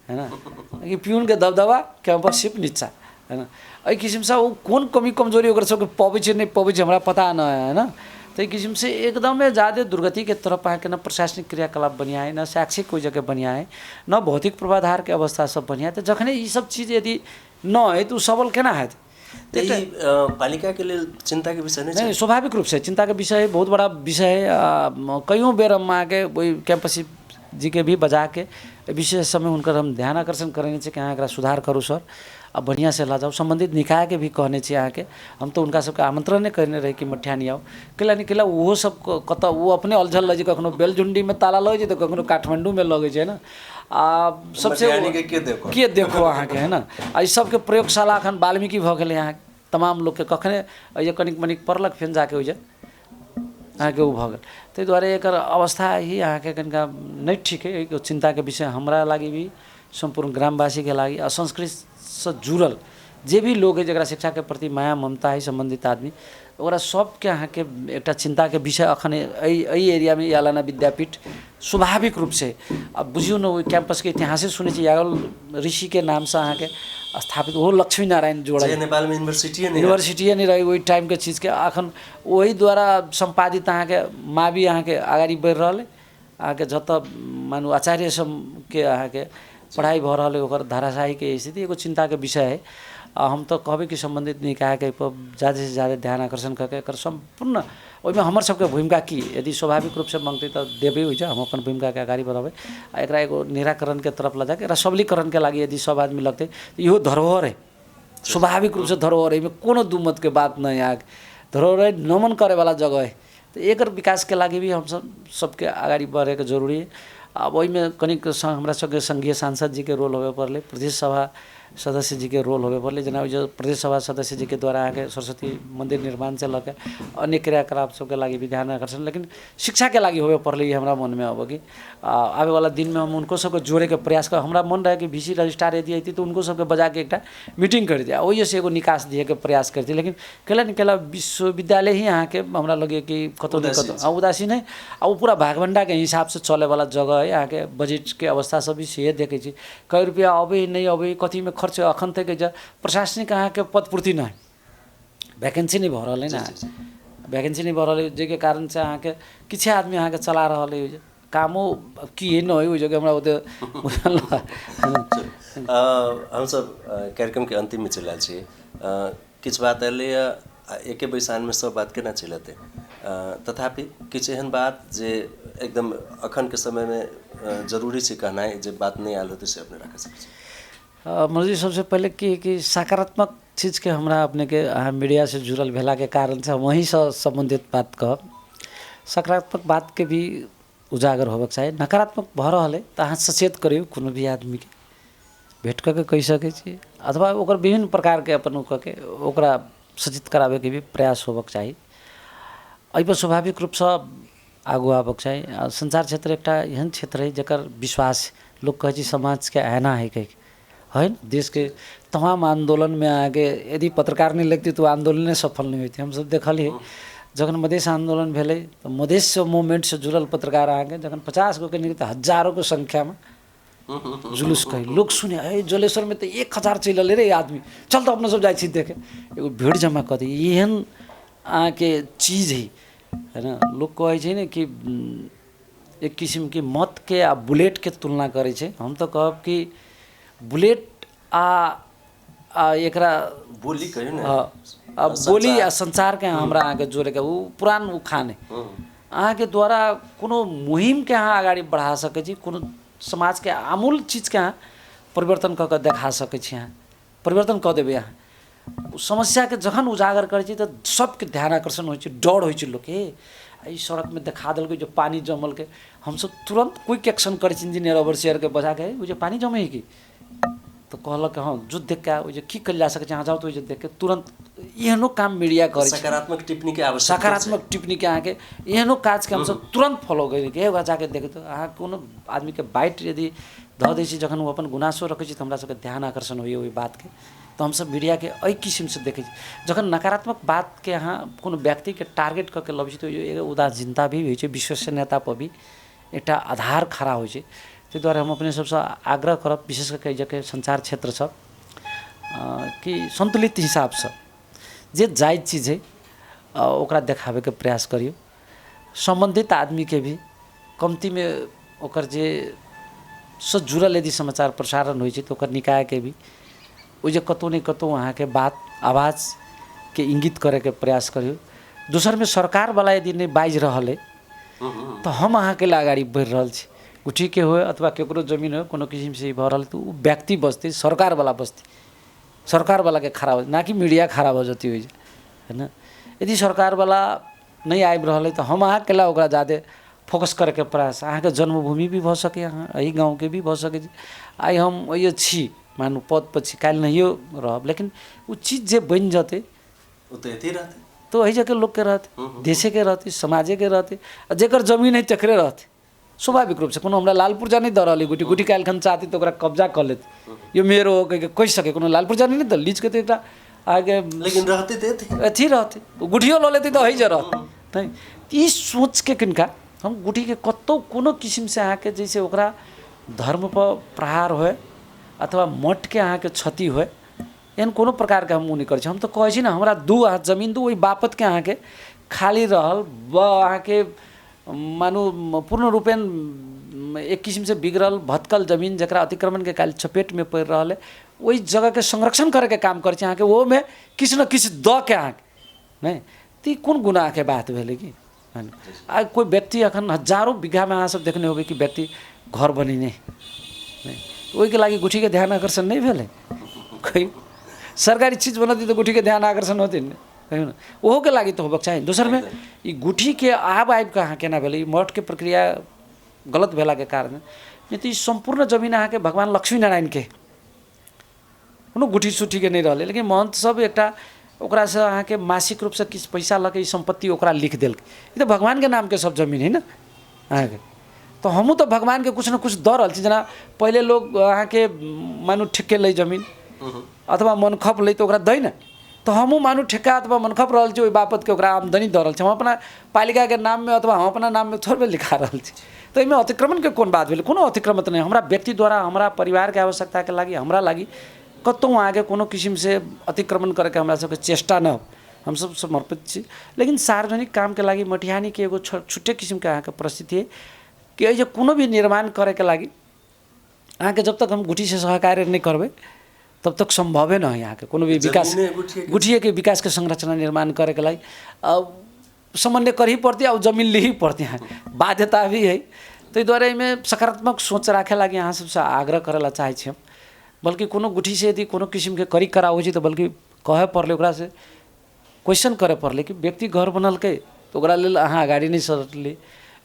है ने? प्यूनके दबदबा, कैम्पस चीफ नीचा है ने? एहि किसिमसँ ओ कोन कमी कमजोरी ओकर सबके पबै छै नहि पबै छै हमरा पता नहि है, ने? ताहि किसिमसँ एकदमे ज्यादे दुर्गतिके तरफ अहाँके न प्रशासनिक क्रियाकलाप बढ़िआँ है, न शैक्षिक ओहि जगह बढ़िआँ है, न भौतिक पूर्वाधारके अवस्था सब बढ़िआँ है। तऽ जखने ई सब चीज यदि न है तऽ ओ सबल केना हैत? तऽ ई पालिकाके लेल चिन्ताके विषय नहि छै? नहि, स्वाभाविक रूपसँ चिन्ताके विषय है, बहुत बड़ा विषय है। कईयों बेर हम अहाँके ओहि कैम्पस जीके भी बजाके विशेष समय हुनकर हम ध्यान आकर्षण करेने छी कि अहाँ एकरा सुधार करू सर, आ बढ़िआँसँ लऽ जाउ। सम्बन्धित निकायके भी कहने छी अहाँके। हम तऽ हुनका सबके आमंत्रण नहि कयने रही कि मठियानी आउ, कैला नहि कैला ओहो सब कतऽ ओ अपने अलझल रहै छै, कखनो बेलझुण्डीमे ताला लगै छै तऽ कखनो काठमाण्डूमे लगै छै, है ने? आ सबसे के देखो के देखो अहाँके, है ने? आ ई सबके प्रयोगशाला अखन वाल्मीकि भऽ गेलै अहाँके। तमाम लोकके कखने एहि कनिक मनिक पढ़लक फेर जाके ओहि जे अहाँके ओ भऽ गेल। ताहि दुआरे एकर अवस्था ही अहाँके कनिका नहि ठीक है। एगो चिन्ताके विषय हमरा लागि भी, सम्पूर्ण ग्रामवासीके लागि आ संस्कृतसँ जुड़ल जे भी लोग है जकरा शिक्षाके प्रति माया ममता है सम्बन्धित आदमी, ओकरा सबके अहाँके एकटा चिन्ताके विषय अखन एहि एहि एरियामे यालाना विद्यापीठ स्वाभाविक रूपसँ। आब बुझियौ ने, ओहि कैम्पसके इतिहासे सुनै छी, यागल ऋषिके नामसँ अहाँके स्थापित, ओहो लक्ष्मी नारायण जोड़ल। नेपालमे यूनिवर्सिटीए नहि यूनिवर्सिटीए नहि रहै ओहि टाइमके चीजके। अखन ओहि द्वारा सम्पादित अहाँके मावि अहाँके अगाडि बढ़ि रहल है। अहाँके जतऽ मानू आचार्य सबके अहाँके पढ़ाइ भऽ रहल है ओकर धराशायीके स्थिति एगो चिन्ताके विषय है। आ हम तऽ कहबै कि सम्बन्धित निकायके एहिपर ज्यादासँ ज्यादा ध्यान आकर्षण कऽ के एकर सम्पूर्ण ओहिमे हमर सबके भूमिका की यदि स्वाभाविक रूपसँ मङ्गतै तऽ देबै। ओहि हम अपन भूमिकाके अगाडि बढ़ेबै आ एकरा एगो निराकरणके तरफ लऽ जाके एकरा सबलीकरणके लागि यदि सब आदमी लगतै तऽ इहो धरोहर है, स्वाभाविक रूपसँ धरोहर है। एहिमे कोनो दू मतके बात नहि है। धरोहर है, नमन करैवला जगह है। तऽ एकर विकासके लागि भी हमसब सबके अगाडि बढ़ैके जरूरी है। आब ओहिमे कनिक हमरा सबके सङ्घीय सांसद जीके रोल होबे पड़लै, प्रदेश सभा सदस्य जीके रोल होबे पड़लै। जेना ओहि प्रदेश सभा सदस्य जीके द्वारा अहाँके सरस्वती मन्दिर निर्माणसँ लऽ के अन्य क्रियाकलाप सबके लागि भी ध्यान आकर्षण, लेकिन शिक्षाके लागि होबे पड़लै। ई हमरा मनमे अबै कि आबैवला दिनमे हम हुनको सबके जोड़ैके प्रयास कर। हमरा मन रहै कि VC रजिस्ट्रार यदि अयती तऽ हुनको सबके बजाके एकटा मीटिंग करती आ ओहिसँ एगो निकास दिएके प्रयास करती। लेकिन केला नहि केला विश्वविद्यालय ही अहाँके हमरा लगैए कि कतहु नहि कतहु उदासीन है। आ ओ पूरा भागभण्डाके हिसाबसँ चलैवला जगह है। अहाँके बजटके अवस्था सब भी सेहे देखै छी, कय रुपैआ अबै नहि अबै कथीमे खर्च। अखन तक जे प्रशासनिक अहाँके पदपूर्ति नहि, वैकेन्सी नहि भऽ रहल है ने, वैकेन्सी नहि भऽ रहल है, जाहिके कारणसँ अहाँके किछु आदमी अहाँके चला रहल है कामो की है न है ओहि जगह हमरा ओते बुझल। हमसब कार्यक्रमके अन्तिममे चलि आयल छी। किछु बात एलैए आ एके बैसानमे सब बात केना चलि एतै, तथापि किछु एहन बात जे एकदम अखनके समयमे जरूरी छै कहनाइ, जे बात नहि आयल होतै से अपने राखि सकै छी। मनोजी, सबसँ पहिले की कि सकारात्मक चीजके हमरा अपनेके अहाँ मीडियासँ जुड़ल भेलाके कारणसँ हम वहीँसँ सम्बन्धित बात कहब। सकारात्मक बातके भी उजागर होबऽके चाही। नकारात्मक भऽ रहल है तऽ अहाँ सचेत करियौ, कोनो भी आदमीके भेँट कऽ के कहि सकै छी अथवा ओकर विभिन्न प्रकारके अपन ओ कऽ के ओकरा सचेत कराबैके भी प्रयास होबऽके चाही। एहिपर स्वाभाविक रूपसँ आगू आबऽके चाही। आ सञ्चार क्षेत्र एकटा एहन क्षेत्र है जकर विश्वास लोक कहै छै समाजके आइना है कहिके है। देशके तमाम आन्दोलनमे अहाँके यदि पत्रकार नहि लगितै तऽ ओ आन्दोलने सफल नहि होइतै। हमसब देखलियै जखन मधेश आन्दोलन भेलै तऽ मधेश मूवमेन्टसँ जुड़ल पत्रकार अहाँके जखन 50 गोके नहि तऽ हजारोके सङ्ख्यामे जुलूस कही लोक सुने, अरे जलेश्वरमे तऽ 1000 चलि रहलै रे आदमी, चल तऽ अपना सब जाइ छी देखे, एगो भीड़ जमा कऽ दै। एहन अहाँके चीज है, है ने? लोक कहै छै ने कि एक किसिमके मतके आ बुलेटके तुलना करै छै। हम तऽ कहब कि बुलेट आ आ एकरा बोली कहियो ने, आ बोली आ संचारके हमरा अहाँके जोड़ेके ओ पुरान उखान है। अहाँके द्वारा कोनो मुहिमके अहाँ अगाडि बढ़ा सकै छी, कोनो समाजके आमूल चीजके अहाँ परिवर्तन कऽ कऽ देखा सकै छी, अहाँ परिवर्तन कऽ देबै। अहाँ समस्याके जखन उजागर करै छी तऽ सबके ध्यान आकर्षण होइ छै, डर होइ छै लोकके। एहि सड़कमे देखा देलकै जे पानि जमलकै, हमसब तुरन्त क्विक एक्शन करै छी, इंजीनियर ओवरसियरके बजाके, ओ जे पानि जमै है कि, तऽ कहलक हँ जो देख के ओ जे की कयल जा सकै छै, अहाँ जाउ तऽ ओहि जे देख के तुरन्त एहनो काम मीडिया करै छै। सकारात्मक टिप्पणीके आवश्यकता, सकारात्मक टिप्पणीके अहाँके एहनो काजके हमसब तुरन्त फॉलो करिके ओकरा जाके देखै। तऽ अहाँ कोनो आदमीके बाइट यदि धऽ दै छी, जखन ओ अपन गुनासो रखै छी, तऽ हमरा सबके ध्यान आकर्षण होइए ओहि बातके। तऽ हमसब मीडियाके एहि किसिमसँ देखै छी। जखन नकारात्मक बातके अहाँ कोनो व्यक्तिके टारगेट कऽ के लबै छी तऽ एगो उदासीनता भी होइ छै, विश्वसनीयता पर भी एकटा आधार खड़ा होइ छै। ताहि दुआरे हम अपने सबसँ आग्रह करब, विशेष कऽ के सञ्चार क्षेत्रसँ, कि सन्तुलित हिसाबसँ जे जायज चीज है ओकरा देखाबैके प्रयास करियौ। सम्बन्धित आदमीके भी कम्तीमे ओकर जे सँ जुड़ल यदि समाचार प्रसारण होइ छै तऽ ओकर निकायके भी ओहि जे कतहु ने कतहु अहाँके बात आवाजके इङ्गित करैके प्रयास करियौ। दोसरमे सरकारवला यदि नहि बाजि रहल अइ तऽ हम अहाँके लेल अगाडि बढ़ि रहल छी। गुठीके होइ अथवा केकरो जमीन होइ, कोनो किसिमसँ ई भऽ रहल, तऽ ओ व्यक्ति बचतै, सरकारवला बचतै, सरकारवलाके खड़ा हो, ना कि मीडिया खड़ा भऽ जेतै ओहि होइन। यदि सरकारवला नहि आबि रहल अइ तऽ हम अहाँके लेल ओकरा ज्यादे फोकस करैके प्रयास। अहाँके जन्मभूमि भी भऽ सकैए, अहाँ एहि गाँवके भी भऽ सकै छी। आइ हम ओहि छी, मानू पदपर छी, काल्हि नहियो रहब, लेकिन ओ चीज जे बनि जेतै ओ तऽ एतै रहतै, तऽ ओहि जगह लोकके रहतै, देशेके रहतै, समाजेके रहतै, आ जकर जमीन हइ तकरे रहतै स्वाभाविक रूपसँ। कोनो हमरा लाल पुर्जा नहि दऽ रहल अइ। गुटी गुटी काल्हिखन चाहतै तऽ ओकरा कब्जा कऽ लेतै, यो मेरो हो कहिके कहि सकै। कोनो लाल पुर्जा नहि ने दऽ लीजके तऽ एकटा अहाँके, लेकिन रहतै तऽ एतै, अथी रहतै। ओ गुठियो लऽ लेतै तऽ ओहि जे रहतै। नहि ई सोचके किनका हम गुठीके कतहु कोनो किसिमसँ अहाँके जैसे ओकरा धर्मपर प्रहार होइ अथवा मठके अहाँके क्षति होइ, एहन कोनो प्रकारके हम ओ नहि करै छी। हम तऽ कहै छी ने, हमरा दू अहाँ जमीन दू, ओहि बापतके अहाँके खाली रहल अहाँके मानू पूर्ण रूपेण एक किसिमसँ बिगड़ल भटकल जमीन जकरा अतिक्रमणके काल्हि चपेटमे पड़ि रहल अइ, ओहि जगहके संरक्षण करैके काम करै छी अहाँके, ओहोमे किछु ने किछु दऽ के अहाँके नहि तऽ ई कोन गुनाहके बात भेलै कि आइ कोइ व्यक्ति एखन हजारो बीघामे अहाँ सब देखने होबै कि व्यक्ति घर बनेने नहि, ओहिके लागि गुठीके ध्यान आकर्षण नहि भेलै? कहियो सरकारी चीज बनतै तऽ गुठीके ध्यान आकर्षण होतै ने? कहियौ ने, ओहोके लागि तऽ होबक चाही। दोसरमे ई गुठीके आब आबि कऽ अहाँ केना भेलै? ई मठके प्रक्रिया गलत भेलाके कारण, नहि तऽ ई सम्पूर्ण जमीन अहाँके भगवान लक्ष्मी नारायणके, कोनो गुठी सुठीके नहि रहलै। लेकिन महन्त सब एकटा ओकरासँ अहाँके मासिक रूपसँ किछु पैसा लऽ के ई सम्पत्ति ओकरा लिख देलकै। ई तऽ भगवानके नामके सब जमीन हइ ने अहाँके, तऽ हमहूँ तऽ भगवानके किछु ने किछु दऽ रहल छी। जेना पहिले लोक अहाँके मानू ठेके लै जमीन अथवा मनखप लै तऽ ओकरा दै ने, तऽ हमहूँ मानू ठेका अथवा मनखप रहल छी, ओहि बापतके ओकरा आमदनी दऽ रहल छी। हम अपना पालिकाके नाममे अथवा हम अपना नाममे थोड़बे लिखा रहल छी, तऽ एहिमे अतिक्रमणके कोन बात भेलै? कोनो अतिक्रमण नहि हमरा व्यक्ति द्वारा, हमरा परिवारके आवश्यकताके लागि, हमरा लागि कतहु अहाँके कोनो किसिमसँ अतिक्रमण करैके हमरा सबके चेष्टा नहि हो। हमसब समर्पित छी, लेकिन सार्वजनिक कामके लागि मटिहानीके एगो छुट्टे किसिमके अहाँके परिस्थिति है कि एहि जे कोनो भी निर्माण करैके लागि अहाँके जब तक हम गुठीसँ सहकार्य नहि करबै तब तक सम्भवे न है अहाँके कोनो भी विकास। गुठिएके विकासके संरचना निर्माण करैके लागि समन्वय करही पड़तै आ जमीन लिही पड़तै, अहाँ बाध्यता भी है। ताहि दुआरे एहिमे सकारात्मक सोच राखे लागि अहाँ सबसँ आग्रह करै लए चाहै छी हम। बल्कि कोनो गुठीसँ यदि कोनो किसिमके करी करा होइ छै तऽ बल्कि कहै पड़लै, ओकरासँ क्वेश्चन करै पड़लै कि व्यक्ति घर बनलकै तऽ ओकरा लेल अहाँ अगाडि नहि सरकली,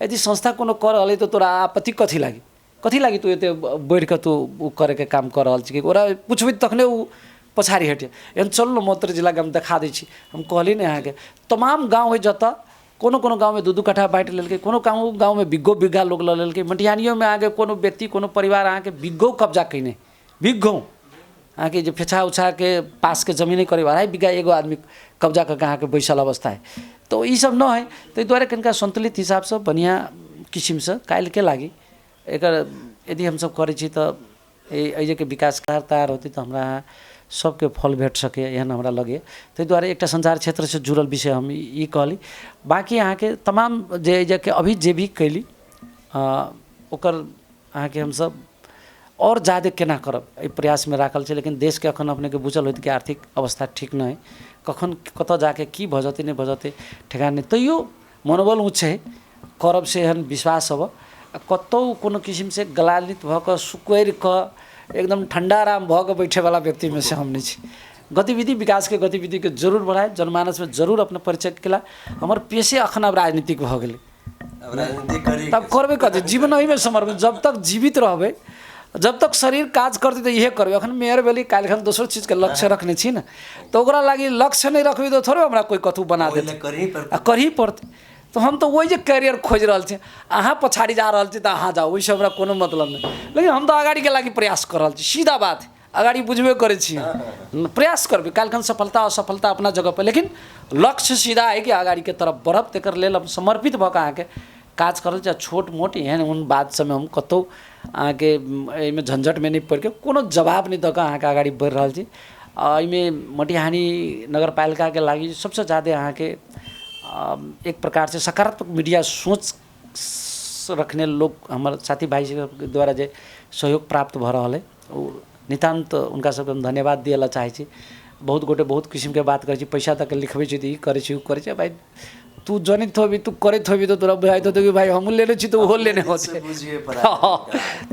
यदि संस्था कोनो कऽ रहल अइ तऽ तोरा आपत्ति कथी लागि, कथी लागि तू एते बढ़ि कऽ तू ओ करैके काम कऽ रहल छी? ओकरा पुछबै तखने ओ पछाड़ी हटि। एहन चलू ने महोत्तरी जिलाके हम देखा दै छी। हम कहली ने अहाँके तमाम गाँव हइ जतऽ कोनो कोनो गाँवमे दू दू कट्ठा बाँटि लेलकै, कोनो गाँव गाँवमे बीघो बीघा लोक लऽ लेलकै। मटिहानियोमे अहाँके कोनो व्यक्ति कोनो परिवार अहाँके बीघो कब्जा कयने, बीघो अहाँके जे फेछा उछाके पासके जमीने करीब 2.5 बीघा एगो आदमी कब्जा कऽ के अहाँके बैसल अवस्था है। तऽ ई सब न है, ताहि दुआरे कनिका सन्तुलित हिसाबसँ बढ़िआँ किसिमसँ काल्हिके लागि एकर यदि हमसब करै छी तऽ एहि के विकास तैयार होतै तऽ हमरा सबके फल भेट सकैए, एहन हमरा लगैए। ताहि दुआरे एकटा सञ्चार क्षेत्रसँ जुड़ल विषय हम ई कहली। बाँकी अहाँके तमाम जे एहि जे अभी जे भी कयली ओकर अहाँके हमसब आओर ज्यादे केना करब एहि प्रयासमे राखल छै। लेकिन देशके अखन अपनेके बुझल होइत कि आर्थिक अवस्था ठीक नहि है, कखन कतऽ जाके की भऽ जेतै नहि भऽ जेतै ठेकान नहि, तैयो मनोबल ऊँच है, करब से एहन विश्वास हब। आ कतहु कोनो किसिमसँ ग्लानित भऽ कऽ सुकड़ि कऽ एकदम ठण्डा आराम भऽ कऽ बैठेवला व्यक्तिमे से हम नहि छी। गतिविधि विकासके गतिविधिके जरूर बढ़ाए, जनमानसमे जरूर अपना परिचय केला। हमर पेशे अखन आब राजनीतिक भऽ गेलै, तब करबे कथी, जीवन एहिमे समर्पित, जब तक जीवित रहबै, जब तक शरीर काज करतै तऽ इहे करबै। अखन मेयर भेली, काल्हि खन दोसर चीजके लक्ष्य रखने छी ने, तऽ ओकरा लागि लक्ष्य नहि रखबै तऽ थोड़े हमरा कोइ कथू बना देतै, आ करही पड़तै। तऽ हम तऽ ओहि जे कैरियर खोजि रहल छी, अहाँ पछाड़ी जा रहल छी तऽ अहाँ जाउ, ओहिसँ हमरा कोनो मतलब नहि, लेकिन हम तऽ अगाड़ीके लागि प्रयास कऽ रहल छी। सीधा बात, अगाड़ी बुझबे करै छी, प्रयास करबै, काल्हि खन सफलता असफलता अपना जगहपर, लेकिन लक्ष्य सीधा है कि अगाड़ीके तरफ बढ़ब, तकर लेल हम समर्पित भऽ कऽ अहाँके काज करल छी। आ छोट मोट एहन ओहन बात सबमे हम कतहु अहाँके एहिमे झंझटमे नहि पड़िके कोनो जवाब नहि दऽ कऽ अहाँके अगाड़ी बढ़ि रहल छी। आ एहिमे मटिहानी नगरपालिकाके लागि सबसँ ज्यादे अहाँके एक प्रकारसँ सकारात्मक मीडिया सोच रखने लोक हमर साथी भाइ सबके द्वारा जे सहयोग प्राप्त भऽ रहल अइ ओ नितान्त हुनका सबके हम धन्यवाद दिअ लए चाहै छी। बहुत गोटे बहुत किसिमके बात करै छै, पैसा दऽ कऽ लिखबै छै तऽ ई करै छै ओ करै छै। भाइ तू जनैत होबी, तू करैत होबी तऽ तोरा बुझाइत होतौ कि भाइ हमहूँ लेने छी तऽ ओहो लेने होतै,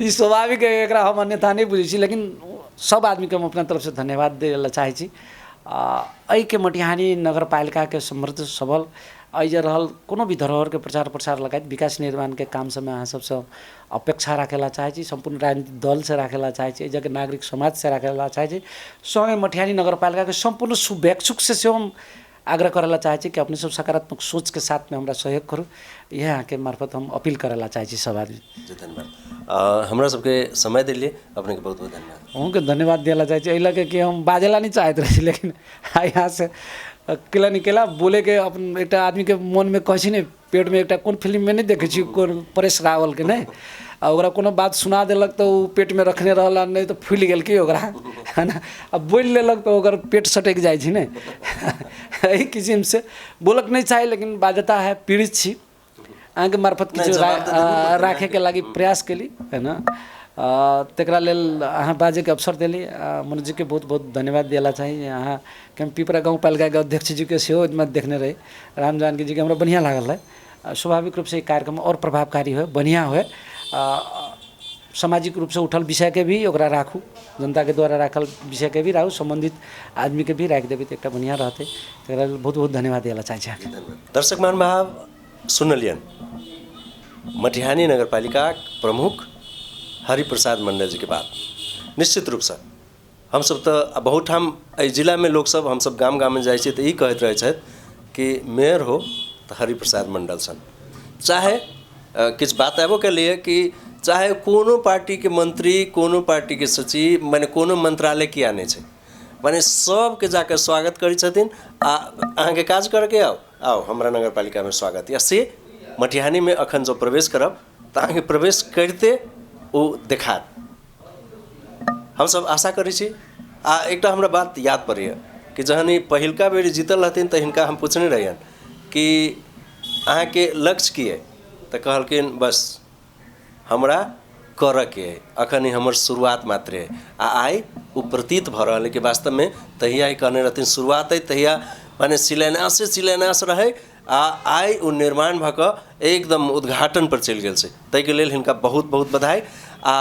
ई स्वाभाविक है, एकरा हम अन्यथा नहि बुझै छी। लेकिन सब आदमीके हम अपना तरफसँ धन्यवाद दै लए चाहै छी। आ एहिके मटिहानी नगरपालिकाके समृद्ध सबल एहि जे रहल कोनो भी धरोहरके प्रचार प्रसार लगायत विकास निर्माणके काम सबमे अहाँ सबसँ अपेक्षा राखै ला चाहै छी, सम्पूर्ण राजनीतिक दलसँ राखै ला चाहै छी, एहि जगहके नागरिक समाजसँ राखै ला चाहै छी। सङ्गे मटिहानी नगरपालिकाके सम्पूर्ण शुभेच्छुकसँ सेहो हम आग्रह करै ला चाहै छी कि अपने सब सकारात्मक सोचके साथमे हमरा सहयोग करू। इएह अहाँके मार्फत हम अपील करै ला चाहै छी सब आदमी। जी धन्यवाद, हमरा सबके समय देलियै, अपनेके बहुत बहुत धन्यवाद। अहूँके धन्यवाद दिअ ला चाहै छी एहि लऽ कऽ कि हम बाजै ला नहि चाहैत रही, लेकिन आइ यहाँसँ केला नहि केला बोलैके अपन एकटा आदमीके मोनमे कहै छै ने, पेटमे एकटा कोन फिल्ममे नहि देखै छी कोन परेश रावलके नहि, आ ओकरा कोनो बात सुना देलक तऽ ओ पेटमे रखने रहल आ नहि तऽ फुलि गेल कि ओकरा है ने, आ बोलि लेलक तऽ ओकर पेट सटकि जाइ छै ने। एहि किसिमसँ बोलक नहि चाही लेकिन बाध्यता है, पीड़ित छी, अहाँके मार्फत किछु राखैके लागि प्रयास केली है ने, तकरा लेल अहाँ बाजैके अवसर देली। मनोजजीके बहुत बहुत धन्यवाद दिअ ला चाही। अहाँके हम पिपरा गाउँपालिकाके अध्यक्षजीके सेहो ओहिमे देखने रही, राम जानकी जीके, हमरा बढ़िआँ लागल रहै। स्वाभाविक रूपसँ ई कार्यक्रम आओर प्रभावकारी होइ, बढ़िआँ होइ, सामाजिक रूपसँ उठल विषयके भी ओकरा राखू, जनताके द्वारा राखल विषयके भी राखू, सम्बन्धित आदमीके भी राखि देबै तऽ एकटा बढ़िआँ रहतै। तकरा लेल बहुत बहुत धन्यवाद दिअ ला चाहै छी अहाँके। दर्शक महानुभाव, सुनलियनि मटिहानी नगरपालिका प्रमुख हरिप्रसाद मण्डलजीके बात। निश्चित रूपसँ हमसब तऽ बहुत ठाम एहि जिलामे लोकसब, हमसब गाम गाममे जाइ छियै तऽ ई कहैत रहै छथि कि मेयर हो तऽ हरिप्रसाद मण्डल सन, चाहे किछु बात आबो केलैए कि चाहे कोनो पार्टीके मंत्री, कोनो पार्टीके सचिव, मने कोनो मंत्रालय किया नहि छै, मने सबके जाके स्वागत करै छथिन आ अहाँके काज करऽके आउ आउ हमरा नगरपालिकामे स्वागत। या से मटिहानीमे अखन जँ प्रवेश करब तऽ अहाँके प्रवेश करिते ओ देखायत। हमसब आशा करै छी। आ एकटा हमरा बात याद पड़ैए कि जहन ई पहिलका बेर जीतल रहथिन तऽ हिनका हम पुछने रहियनि कि अहाँके लक्ष्य की अइ, तऽ कहलखिन बस हमरा करऽके अइ, अखन ई हमर शुरुआत मात्रे अइ। आ आइ ओ प्रतीत भऽ रहल अइ कि वास्तवमे तहिया ई कहने रहथिन शुरुआत अइ, तहिया माने शिलान्यासे शिलान्यास रहै आ आइ ओ निर्माण भऽ कऽ एकदम उद्घाटन पर चलि गेल छै। ताहिके लेल हिनका बहुत बहुत बधाई। आ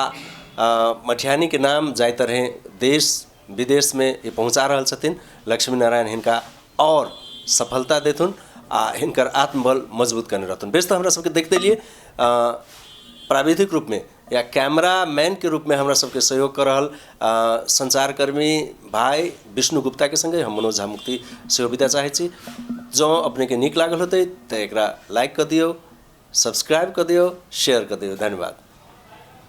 मटिहानीके नाम जाहि तरहे देश विदेशमे ई पहुँचा रहल छथिन, लक्ष्मी नारायण हिनका आओर सफलता देथुन आ हिनकर आत्मबल मजबूत करने रहथुन। बेस, तऽ हमरा सबके देखते लिए प्राविधिक रूपमे या कैमरामैन के रूपमे हमरा सबके सहयोग कऽ रहल संचारकर्मी भाई विष्णु गुप्ताके संगे हम मनोज झा मुक्ति सेहो विदा चाहै छी। जँ अपनेके नीक लागल होतै तऽ एकरा लाइक कऽ दियौ, सब्सक्राइब कऽ दियौ, शेयर कऽ दियौ। धन्यवाद।